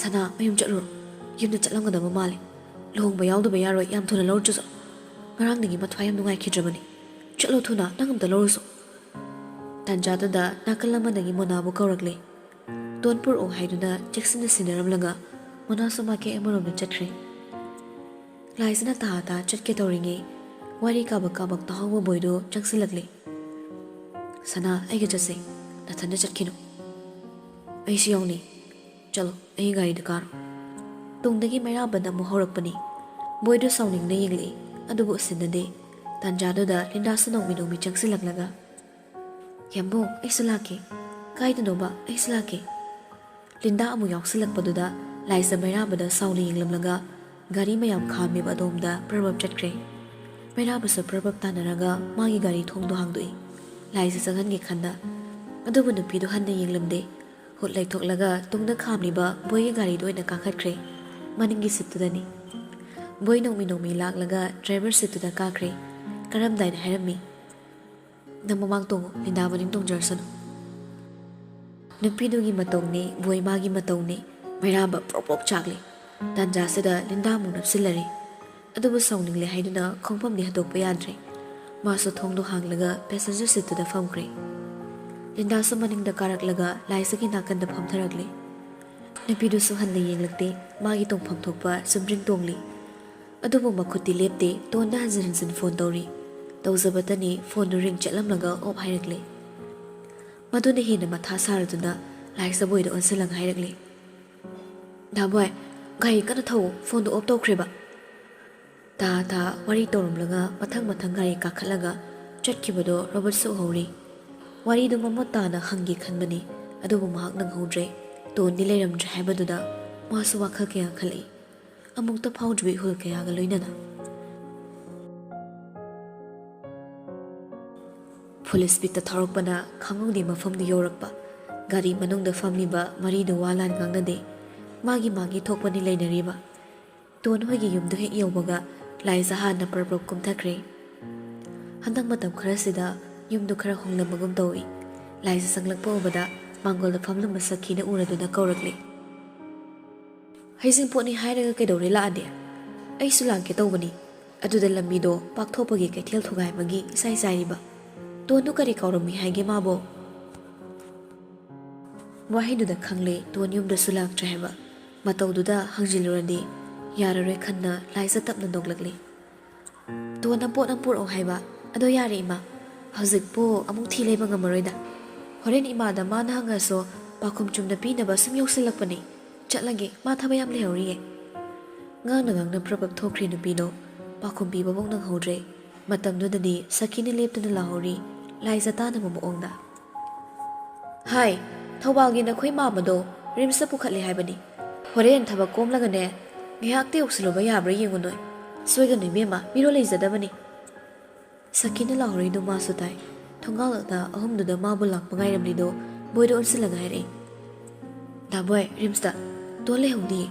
"ꯁꯅꯥ, ꯃꯌꯨꯝ ꯆꯠꯂꯨꯔꯣ꯫ ꯌꯨꯝꯗ ꯆꯠꯂꯝꯒꯗꯕ ꯃꯥꯜꯂꯦ꯫ ꯂꯨꯍꯣꯡꯕ ꯌꯥꯎꯗꯕ ꯌꯥꯔꯣꯏ, ꯌꯥꯝ ꯊꯨꯅ ꯂꯧꯔꯨꯆꯣ ꯆꯣ꯫ ꯉꯔꯥꯡꯗꯒꯤ ꯃꯊ꯭ꯋꯥꯏ ꯌꯥꯝ ꯅꯨꯡꯉꯥꯏꯈꯤꯗ꯭ꯔꯕꯅꯤ꯫ ꯆꯠꯂꯣ ꯊꯨꯅ, ꯅꯪ ꯑꯝꯇ ꯂꯧꯔꯨꯆꯣ꯫" ꯇꯥꯟꯖꯥꯗꯨꯗ ꯅꯥꯀꯜ ꯑꯃꯗꯒꯤ ꯃꯣꯅꯥꯕꯨ ꯀꯧꯔꯛꯂꯦ꯫ ꯇꯣꯟ ꯄꯨꯔꯛꯑꯣ ꯍꯥꯏꯗꯨꯅ ꯆꯦꯛꯁꯤꯟꯅ ꯁꯤꯟꯅꯔꯝꯂꯒ ꯃꯣꯅꯥꯁꯨ ꯃꯥꯏꯀꯩ ꯑꯃꯔꯣꯝꯗ ꯆꯠꯈ꯭ꯔꯦ꯫ ꯂꯥꯏꯖꯅ ꯇꯥ ꯇꯥ ꯆꯠꯀꯦ ꯇꯧꯔꯤꯉꯩ ꯋꯥꯔꯤ ꯀꯥꯕꯛ ꯀꯥꯕꯛ ꯇꯥꯍꯧꯕ ꯕꯣꯏꯗꯣ ꯆꯪꯁꯤꯜꯂꯛꯂꯦ꯫ "ꯁꯅꯥ, ꯑꯩꯒ ꯆꯠꯁꯦ꯫ ꯅꯊꯟꯗ ꯆꯠꯈꯤꯅꯨ꯫ ꯑꯩꯁꯨ ꯌꯥꯎꯅꯤ꯫" "ꯆꯠꯂꯣ, ꯑꯩ ꯒꯥꯔꯤꯗ ꯀꯥꯔꯣ꯫" ꯇꯨꯡꯗꯒꯤ ꯃꯩꯔꯥꯕꯅ ꯑꯃꯨꯛ ꯍꯧꯔꯛꯄꯅꯤ꯫ ꯕꯣꯏꯗꯨ ꯁꯥꯎꯅꯤꯡꯅ ꯌꯦꯡꯂꯛꯏ, ꯑꯗꯨꯕꯨ ꯎꯁꯤꯟꯅꯗꯦ꯫ ꯇꯥꯟꯖꯥꯗꯨꯗ ꯂꯤꯟꯗꯥꯁꯨ ꯅꯣꯡꯃꯤ ꯅꯣꯡꯃꯤ ꯆꯪꯁꯤꯜꯂꯛꯂꯒ, "ꯌꯥꯝꯕꯨꯡ, ꯑꯩꯁꯨ ꯂꯥꯛꯀꯦ꯫" "ꯀꯥꯏꯗꯅꯣꯕ? ꯑꯩꯁꯨ ꯂꯥꯛꯀꯦ꯫" ꯂꯤꯟꯗꯥ ꯑꯃꯨꯛ ꯌꯥꯎꯁꯤꯜꯂꯛꯄꯗꯨꯗ ꯂꯥꯏꯖ ꯃꯩꯔꯥꯕꯗ ꯁꯥꯎꯅ ꯌꯦꯡꯂꯝꯂꯒ ꯒꯥꯔꯤ ꯃꯌꯥꯝ ꯈꯥꯝꯃꯤꯕ ꯑꯗꯣꯝꯗ ꯄ꯭ꯔꯕꯞ ꯆꯠꯈ꯭ꯔꯦ꯫ ꯃꯩꯔꯥꯕꯁꯨ ꯄ꯭ꯔꯕꯞ ꯇꯥꯟꯅꯔꯒ ꯃꯥꯒꯤ ꯒꯥꯔꯤ ꯊꯣꯡꯗꯣ ꯍꯥꯡꯗꯣꯛꯏ꯫ ꯂꯥꯏꯖ ꯆꯪꯍꯟꯒꯦ ꯈꯟꯅ꯫ ꯑꯗꯨꯕꯨ ꯅꯨꯄꯤꯗꯨ ꯍꯟꯅ ꯌꯦꯡꯂꯝꯗꯦ꯫ ꯍꯨꯠ ꯂꯩꯊꯣꯛꯂꯒ ꯇꯨꯡꯗ ꯈꯥꯝꯂꯤꯕ ꯕꯣꯏꯒꯤ ꯒꯥꯔꯤꯗꯨ ꯑꯣꯏꯅ ꯀꯥꯈꯠꯈ꯭ꯔꯦ꯫ ꯃꯅꯤꯡꯒꯤ ꯁꯤꯠꯇꯨꯗꯅꯤ꯫ ꯕꯣꯏ ꯅꯣꯡꯃꯤ ꯅꯣꯡꯃꯤ ꯂꯥꯛꯂꯒ ꯗ꯭ꯔꯥꯏꯚꯔ ꯁꯤꯠꯇꯨꯗ ꯀꯥꯈ꯭ꯔꯦ꯫ ꯀꯔꯝꯗꯥꯏꯗ ꯍꯥꯏꯔꯝꯃꯤ, "ꯅꯪ ꯃꯃꯥꯡ ꯇꯣꯡꯉꯨ, ꯂꯤꯟꯗꯥ ꯃꯅꯤꯡ ꯇꯣꯡꯖꯔꯁꯅꯨ꯫" ꯅꯨꯄꯤꯗꯨꯒꯤ ꯃꯇꯧꯅꯤ, ꯕꯣꯏ ꯃꯥꯒꯤ ꯃꯇꯧꯅꯤ꯫ ꯃꯩꯔꯥꯕ ꯄ꯭ꯔꯣꯛ ꯄ꯭ꯔꯣꯛ ꯆꯥꯛꯂꯤ꯫ ꯇꯥꯟꯖꯥꯁꯤꯗ ꯂꯤꯟꯗꯥ ꯑꯃꯨꯛ ꯅꯞꯁꯤꯜꯂꯔꯤ꯫ ꯑꯗꯨꯕꯨ ꯁꯥꯎꯅꯤꯡꯂꯦ ꯍꯥꯏꯗꯨꯅ ꯈꯣꯡꯐꯝꯗꯤ ꯍꯟꯗꯣꯛꯄ ꯌꯥꯗ꯭ꯔꯦ꯫ ꯃꯥꯁꯨ ꯊꯣꯡꯗꯣ ꯍꯥꯡꯂꯒ ꯄꯦꯁꯦꯟꯖꯔ ꯁꯤꯠꯇꯨꯗ ꯐꯝꯈ꯭ꯔꯦ꯫ ꯂꯤꯟꯗꯥꯁꯨ ꯃꯅꯤꯡꯗ ꯀꯥꯔꯛꯂꯒ ꯂꯥꯏꯖꯒꯤ ꯅꯥꯀꯟꯗ ꯐꯝꯊꯔꯛꯂꯦ꯫ ꯅꯨꯄꯤꯗꯨꯁꯨ ꯍꯟꯅ ꯌꯦꯡꯂꯛꯇꯦ꯫ ꯃꯥꯒꯤ ꯇꯣꯡꯐꯝ ꯊꯣꯛꯄ ꯆꯨꯝꯗ꯭ꯔꯤꯡ ꯇꯣꯡꯂꯤ꯫ ꯑꯗꯨꯕꯨ ꯃꯈꯨꯠꯇꯤ ꯂꯦꯞꯇꯦ꯫ ꯇꯣꯟꯗ ꯍꯟꯖꯤꯟ ꯍꯟꯖꯤꯟ ꯐꯣꯟ ꯇꯧꯔꯤ꯫ ꯇꯧꯖꯕꯇꯅꯤ ꯐꯣꯟꯗꯨ ꯔꯤꯡ ꯆꯠꯂꯝꯂꯒ ꯑꯣꯞ ꯍꯥꯏꯔꯛꯂꯦ꯫ ꯃꯗꯨꯅ ꯍꯦꯟꯅ ꯃꯊꯥ ꯁꯥꯔꯗꯨꯅ ꯂꯥꯏꯖ ꯕꯣꯏꯗ ꯑꯣꯟꯁꯤꯜꯂꯒ ꯍꯥꯏꯔꯛꯂꯦ, "ꯗꯥ ꯕꯣꯏ, ꯒꯥꯔꯤ ꯀꯟꯅ ꯊꯧꯋꯣ, ꯐꯣꯟꯗꯨ ꯑꯣꯞ ꯇꯧꯈ꯭ꯔꯦꯕ꯫" ꯇꯥ ꯇꯥ ꯋꯥꯔꯤ ꯇꯧꯔꯝꯂꯒ ꯃꯊꯪ ꯃꯊꯪ ꯒꯥꯔꯤ ꯀꯥꯈꯠꯂꯒ ꯆꯠꯈꯤꯕꯗꯣ ꯔꯣꯕꯔꯠꯁꯨ ꯎꯍꯧꯔꯤ꯫ ꯋꯥꯔꯤꯗꯨ ꯃꯃꯨꯠ ꯇꯥꯅ ꯍꯪꯒꯦ ꯈꯟꯕꯅꯤ, ꯑꯗꯨꯕꯨ ꯃꯍꯥꯛ ꯅꯪꯍꯧꯗ꯭ꯔꯦ꯫ ꯇꯣꯟꯗꯤ ꯂꯩꯔꯝꯗ꯭ꯔꯦ ꯍꯥꯏꯕꯗꯨꯗ ꯃꯥꯁꯨ ꯋꯥꯈꯜ ꯀꯌꯥ ꯈꯜꯂꯛꯏ꯫ ꯑꯃꯨꯛꯇ ꯐꯥꯎꯗ꯭ꯔꯤꯕ ꯏꯍꯨꯜ ꯀꯌꯥꯒ ꯂꯣꯏꯅꯅ꯫ ꯐꯨꯜ ꯁ꯭ꯄꯤꯗꯇ ꯊꯧꯔꯛꯄꯅ ꯈꯪꯍꯧꯗꯦ ꯃꯐꯝꯗꯨ ꯌꯧꯔꯛꯄ꯫ ꯒꯥꯔꯤ ꯃꯅꯨꯡꯗ ꯐꯝꯂꯤꯕ ꯃꯔꯤꯗꯨ ꯋꯥ ꯂꯥꯟ ꯉꯥꯡꯅꯗꯦ꯫ ꯃꯥꯒꯤ ꯃꯥꯒꯤ ꯊꯣꯛꯄꯅꯤ ꯂꯩꯅꯔꯤꯕ꯫ ꯇꯣꯟ ꯍꯣꯏꯒꯤ ꯌꯨꯝꯗꯨ ꯍꯦꯛ ꯌꯧꯕꯒ ꯂꯥꯏꯖ ꯍꯥꯟꯅ ꯄ꯭ꯔꯞ ꯄ꯭ꯔꯞ ꯀꯨꯝꯊꯈ꯭ꯔꯦ꯫ ꯍꯟꯗꯛ ꯃꯇꯝ ꯈꯔꯁꯤꯗ ꯌꯨꯝꯗꯨ ꯈꯔ ꯍꯣꯡꯂꯝꯕꯒꯨꯝ ꯇꯧꯏ꯫ ꯂꯥꯏꯖ ꯆꯪꯂꯛꯄ ꯎꯕꯗ ꯃꯥꯡꯒꯣꯜꯗ ꯐꯝꯂꯝꯕ ꯁꯈꯤꯅ ꯎꯔꯗꯨꯅ ꯀꯧꯔꯛꯂꯦ, "ꯍꯩꯖꯤꯡꯄꯣꯠꯅꯤ ꯍꯥꯏꯔꯒ ꯀꯩꯗꯧꯔꯦ ꯂꯥꯛꯑꯗꯤ?" "ꯑꯩꯁꯨ ꯂꯥꯛꯀꯦ ꯇꯧꯕꯅꯤ, ꯑꯗꯨꯗ ꯂꯝꯕꯤꯗꯣ ꯄꯥꯛꯊꯣꯛꯄꯒꯤ ꯀꯩꯊꯦꯜ ꯊꯨꯒꯥꯏꯕꯒꯤ ꯏꯆꯥꯏ ꯆꯥꯏꯔꯤꯕ꯫ ꯇꯣꯟꯗꯨ ꯀꯔꯤ ꯀꯥꯎꯔꯝꯃꯤ ꯍꯥꯏꯒꯦ ꯃꯥꯕꯣ?" ꯋꯥꯍꯩꯗꯨꯗ ꯈꯪꯂꯦ ꯇꯣꯟ ꯌꯨꯝꯗꯁꯨ ꯂꯥꯛꯇ꯭ꯔꯦ ꯍꯥꯏꯕ꯫ ꯃꯇꯧꯗꯨꯗ ꯍꯪꯖꯤꯜꯂꯨꯔꯗꯤ ꯌꯥꯔꯔꯣꯏ ꯈꯟꯅ ꯂꯥꯏꯖ ꯇꯞꯅ ꯅꯣꯛꯂꯛꯂꯦ꯫ "ꯇꯣꯟꯅ ꯄꯣꯠ ꯑꯃ ꯄꯨꯔꯛꯑꯣ ꯍꯥꯏꯕ꯫ ꯑꯗꯣ ꯌꯥꯔꯦ ꯏꯃꯥ, ꯍꯧꯖꯤꯛꯄꯨ ꯑꯃꯨꯛ ꯊꯤ ꯂꯩꯕ ꯉꯝꯃꯔꯣꯏꯗ꯫ ꯍꯣꯔꯦꯟ ꯏꯃꯥꯗ ꯃꯥꯅ ꯍꯪꯉꯁꯨ ꯄꯥꯎꯈꯨꯝ ꯆꯨꯝꯅ ꯄꯤꯅꯕ ꯁꯨꯝ ꯌꯧꯁꯤꯜꯂꯛꯄꯅꯦ꯫ ꯆꯠꯂꯒꯦ, ꯃꯥ ꯊꯕꯛ ꯌꯥꯝ ꯂꯩꯍꯧꯔꯤꯌꯦ꯫ ꯉꯥꯡꯅ ꯉꯥꯡꯅ ꯄ꯭ꯔꯞ ꯄ꯭ꯔꯞ ꯊꯣꯛꯈ꯭ꯔꯦ ꯅꯨꯄꯤꯗꯣ꯫ ꯄꯥꯎꯈꯨꯝ ꯄꯤꯕꯐꯥꯎ ꯅꯪꯍꯧꯗ꯭ꯔꯦ꯫ ꯃꯇꯝꯗꯨꯗꯗꯤ ꯁꯈꯤꯅ ꯂꯦꯞꯇꯅ ꯂꯥꯎꯍꯧꯔꯤ, ꯂꯥꯏꯖ ꯇꯥꯅꯕ ꯃꯑꯣꯡꯗ꯫ "ꯍꯥꯏ, ꯊꯧꯕꯥꯜꯒꯤ ꯅꯈꯣꯏ ꯃꯥꯝꯃꯗꯣ ꯔꯤꯝꯁꯇ ꯄꯨꯈꯠꯂꯦ ꯍꯥꯏꯕꯅꯤ꯫ ꯍꯣꯔꯦꯟ ꯊꯕꯛ ꯀꯣꯝꯂꯒꯅꯦ, ꯉꯥꯏꯍꯥꯛꯇ ꯌꯧꯁꯤꯜꯂꯨꯕ ꯌꯥꯕ꯭ꯔꯥ ꯌꯦꯡꯉꯨ ꯅꯣꯏ꯫ ꯁꯣꯏꯒꯅꯨ ꯏꯕꯦꯝꯃ, ꯃꯤꯔꯣꯜ ꯂꯩꯖꯗꯕꯅꯤ꯫" ꯁꯈꯤꯅ ꯂꯥꯎꯍꯧꯔꯤꯗꯣ ꯃꯥꯁꯨ ꯇꯥꯏ꯫ ꯊꯣꯡꯒꯥꯜꯂꯛꯇ ꯑꯍꯨꯝꯗꯨꯗ ꯃꯥꯕꯨ ꯂꯥꯛꯄ ꯉꯥꯏꯔꯝꯂꯤꯗꯣ ꯕꯣꯏꯗ ꯑꯣꯟꯁꯤꯜꯂꯒ ꯍꯥꯏꯔꯛꯏ꯫ "ꯗꯥꯕꯣꯏ, ꯔꯤꯝꯁꯇ ꯇꯣꯟ ꯂꯩꯍꯧꯅꯤꯌꯦ꯫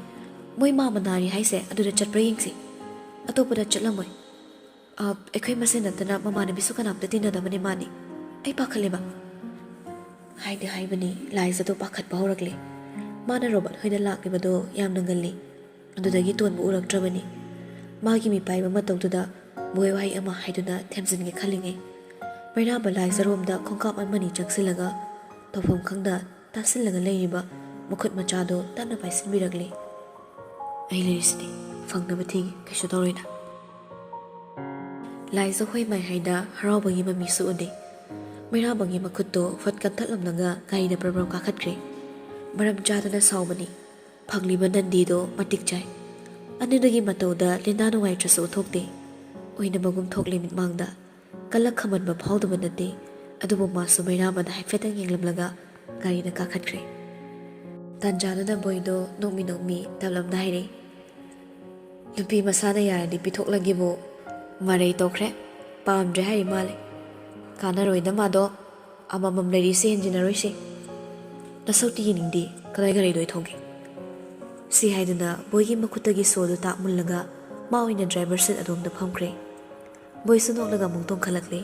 ꯃꯣꯏ ꯃꯥꯝꯃ ꯅꯥꯔꯤ ꯍꯥꯏꯁꯦ ꯑꯗꯨꯗ ꯆꯠꯄ꯭ꯔꯥ ꯌꯦꯡꯁꯤ꯫ ꯑꯇꯣꯞꯄꯗ ꯆꯠꯂꯝꯃꯣꯏ꯫ ꯑ, ꯑꯩꯈꯣꯏ ꯃꯁꯦꯟ ꯅꯠꯇꯅ ꯃꯃꯥꯟꯅꯕꯤꯁꯨ ꯀꯅꯥꯝꯇ ꯇꯤꯟꯅꯗꯕꯅꯦ ꯃꯥꯅꯤ꯫ ꯑꯩ ꯄꯥꯈꯠꯂꯦꯕ꯫" ꯍꯥꯏꯗꯤ ꯍꯥꯏꯕꯅꯤ, ꯂꯥꯏꯖꯗꯣ ꯄꯥꯈꯠꯄ ꯍꯧꯔꯛꯂꯦ꯫ ꯃꯥꯅ ꯔꯣꯕꯣꯠ ꯍꯣꯏꯗ ꯂꯥꯛꯂꯤꯕꯗꯣ ꯌꯥꯝꯅ ꯉꯜꯂꯤ꯫ ꯑꯗꯨꯗꯒꯤ ꯇꯣꯟꯕ ꯎꯔꯛꯇ꯭ꯔꯕꯅꯤ꯫ ꯃꯥꯒꯤ ꯃꯤꯄꯥꯏꯕ ꯃꯇꯧꯗꯨꯗ ꯃꯣꯏ ꯋꯥꯍꯩ ꯑꯃ ꯍꯥꯏꯗꯨꯅ ꯊꯦꯝꯖꯤꯟꯒꯦ ꯈꯜꯂꯤꯉꯩ, ꯃꯩꯔꯥꯕ ꯂꯥꯏꯖꯔꯣꯝꯗ ꯈꯣꯡꯀꯥꯞ ꯑꯃꯅꯤ ꯆꯪꯁꯤꯜꯂꯒ ꯇꯧꯐꯝ ꯈꯪꯗ ꯇꯥꯁꯤꯜꯂꯒ ꯂꯩꯔꯤꯕ ꯃꯈꯨꯠ ꯃꯆꯥꯗꯣ ꯇꯞꯅ ꯄꯥꯏꯁꯤꯟꯕꯤꯔꯛꯂꯤ꯫ "ꯑꯩ ꯂꯩꯔꯤꯁꯤꯗꯤ, ꯐꯪꯅꯕ ꯊꯤꯒꯦ, ꯀꯩꯁꯨ ꯇꯧꯔꯣꯏꯅ꯫" ꯂꯥꯏꯖ ꯍꯣꯏ ꯃꯥꯏ ꯍꯥꯏꯗ ꯍꯔꯥꯎꯕꯒꯤ ꯃꯃꯤꯁꯨ ꯎꯠꯂꯤ꯫ ꯃꯩꯔꯥꯕꯒꯤ ꯃꯈꯨꯠꯇꯣ ꯐꯠ ꯀꯟꯊꯠꯂꯝꯂꯒ ꯒꯥꯔꯤꯗ ꯄ꯭ꯔꯞ ꯄ꯭ꯔꯞ ꯀꯥꯈꯠꯈ꯭ꯔꯦ꯫ ꯃꯔꯝ ꯆꯥꯗꯅ ꯁꯥꯎꯕꯅꯤ꯫ ꯐꯪꯂꯤꯕ ꯅꯟꯗꯤꯗꯣ ꯃꯇꯤꯛ ꯆꯥꯏ꯫ ꯑꯅꯤꯗꯨꯒꯤ ꯃꯇꯧꯗ ꯂꯤꯟꯗꯥ ꯅꯨꯡꯉꯥꯏꯇ꯭ꯔꯁꯨ ꯎꯠꯊꯣꯛꯇꯦ꯫ ꯑꯣꯏꯅꯕꯒꯨꯝ ꯊꯣꯛꯂꯦ ꯃꯤꯠꯃꯥꯡꯗ꯫ ꯀꯂꯛ ꯈꯝꯃꯟꯕ ꯐꯥꯎꯗꯕ ꯅꯠꯇꯦ꯫ ꯑꯗꯨꯕꯨ ꯃꯥꯁꯨ ꯃꯩꯔꯥꯕꯗ ꯍꯥꯏꯐꯦꯠꯇꯪ ꯌꯦꯡꯂꯝꯂꯒ ꯒꯥꯔꯤꯗ ꯀꯥꯈꯠꯈ꯭ꯔꯦ꯫ ꯇꯥꯟꯖꯥꯗꯨꯗ ꯕꯣꯏꯗꯣ ꯅꯣꯛꯃꯤ ꯅꯣꯛꯃꯤ ꯇꯞꯂꯝꯗ ꯍꯥꯏꯔꯛꯏ, "ꯅꯨꯄꯤ ꯃꯁꯥꯅ ꯌꯥꯔꯗꯤ ꯄꯤꯊꯣꯛꯂꯒꯦꯕꯨ ꯃꯔꯩ ꯇꯧꯈ꯭ꯔꯦ꯫ ꯄꯥꯝꯗ꯭ꯔꯦ ꯍꯥꯏꯔꯤ ꯃꯥꯜꯂꯦ꯫ ꯀꯥꯟꯅꯔꯣꯏꯗ ꯃꯥꯗꯣ꯫ ꯑꯃꯃꯝ ꯂꯩꯔꯤꯁꯦ ꯍꯦꯟꯖꯤꯟꯅꯔꯣꯏꯁꯦ꯫ ꯅꯁꯛꯇꯤ ꯌꯦꯡꯅꯤꯡꯗꯦ, ꯀꯗꯥꯏ ꯒꯥꯔꯤꯗꯣ ꯑꯩ ꯊꯧꯒꯦ꯫" ꯁꯤ ꯍꯥꯏꯗꯨꯅ ꯕꯣꯏꯒꯤ ꯃꯈꯨꯠꯇꯒꯤ ꯁꯣꯗꯨ ꯇꯥꯛ ꯃꯨꯜꯂꯒ ꯃꯥ ꯑꯣꯏꯅ ꯗ꯭ꯔꯥꯏꯚꯔ ꯁꯤꯠ ꯑꯗꯣꯝꯗ ꯐꯝꯈ꯭ꯔꯦ꯫ ꯕꯣꯏꯁꯨ ꯅꯣꯛꯂꯒ ꯑꯃꯨꯛ ꯇꯣꯡꯈꯠꯂꯛꯂꯦ꯫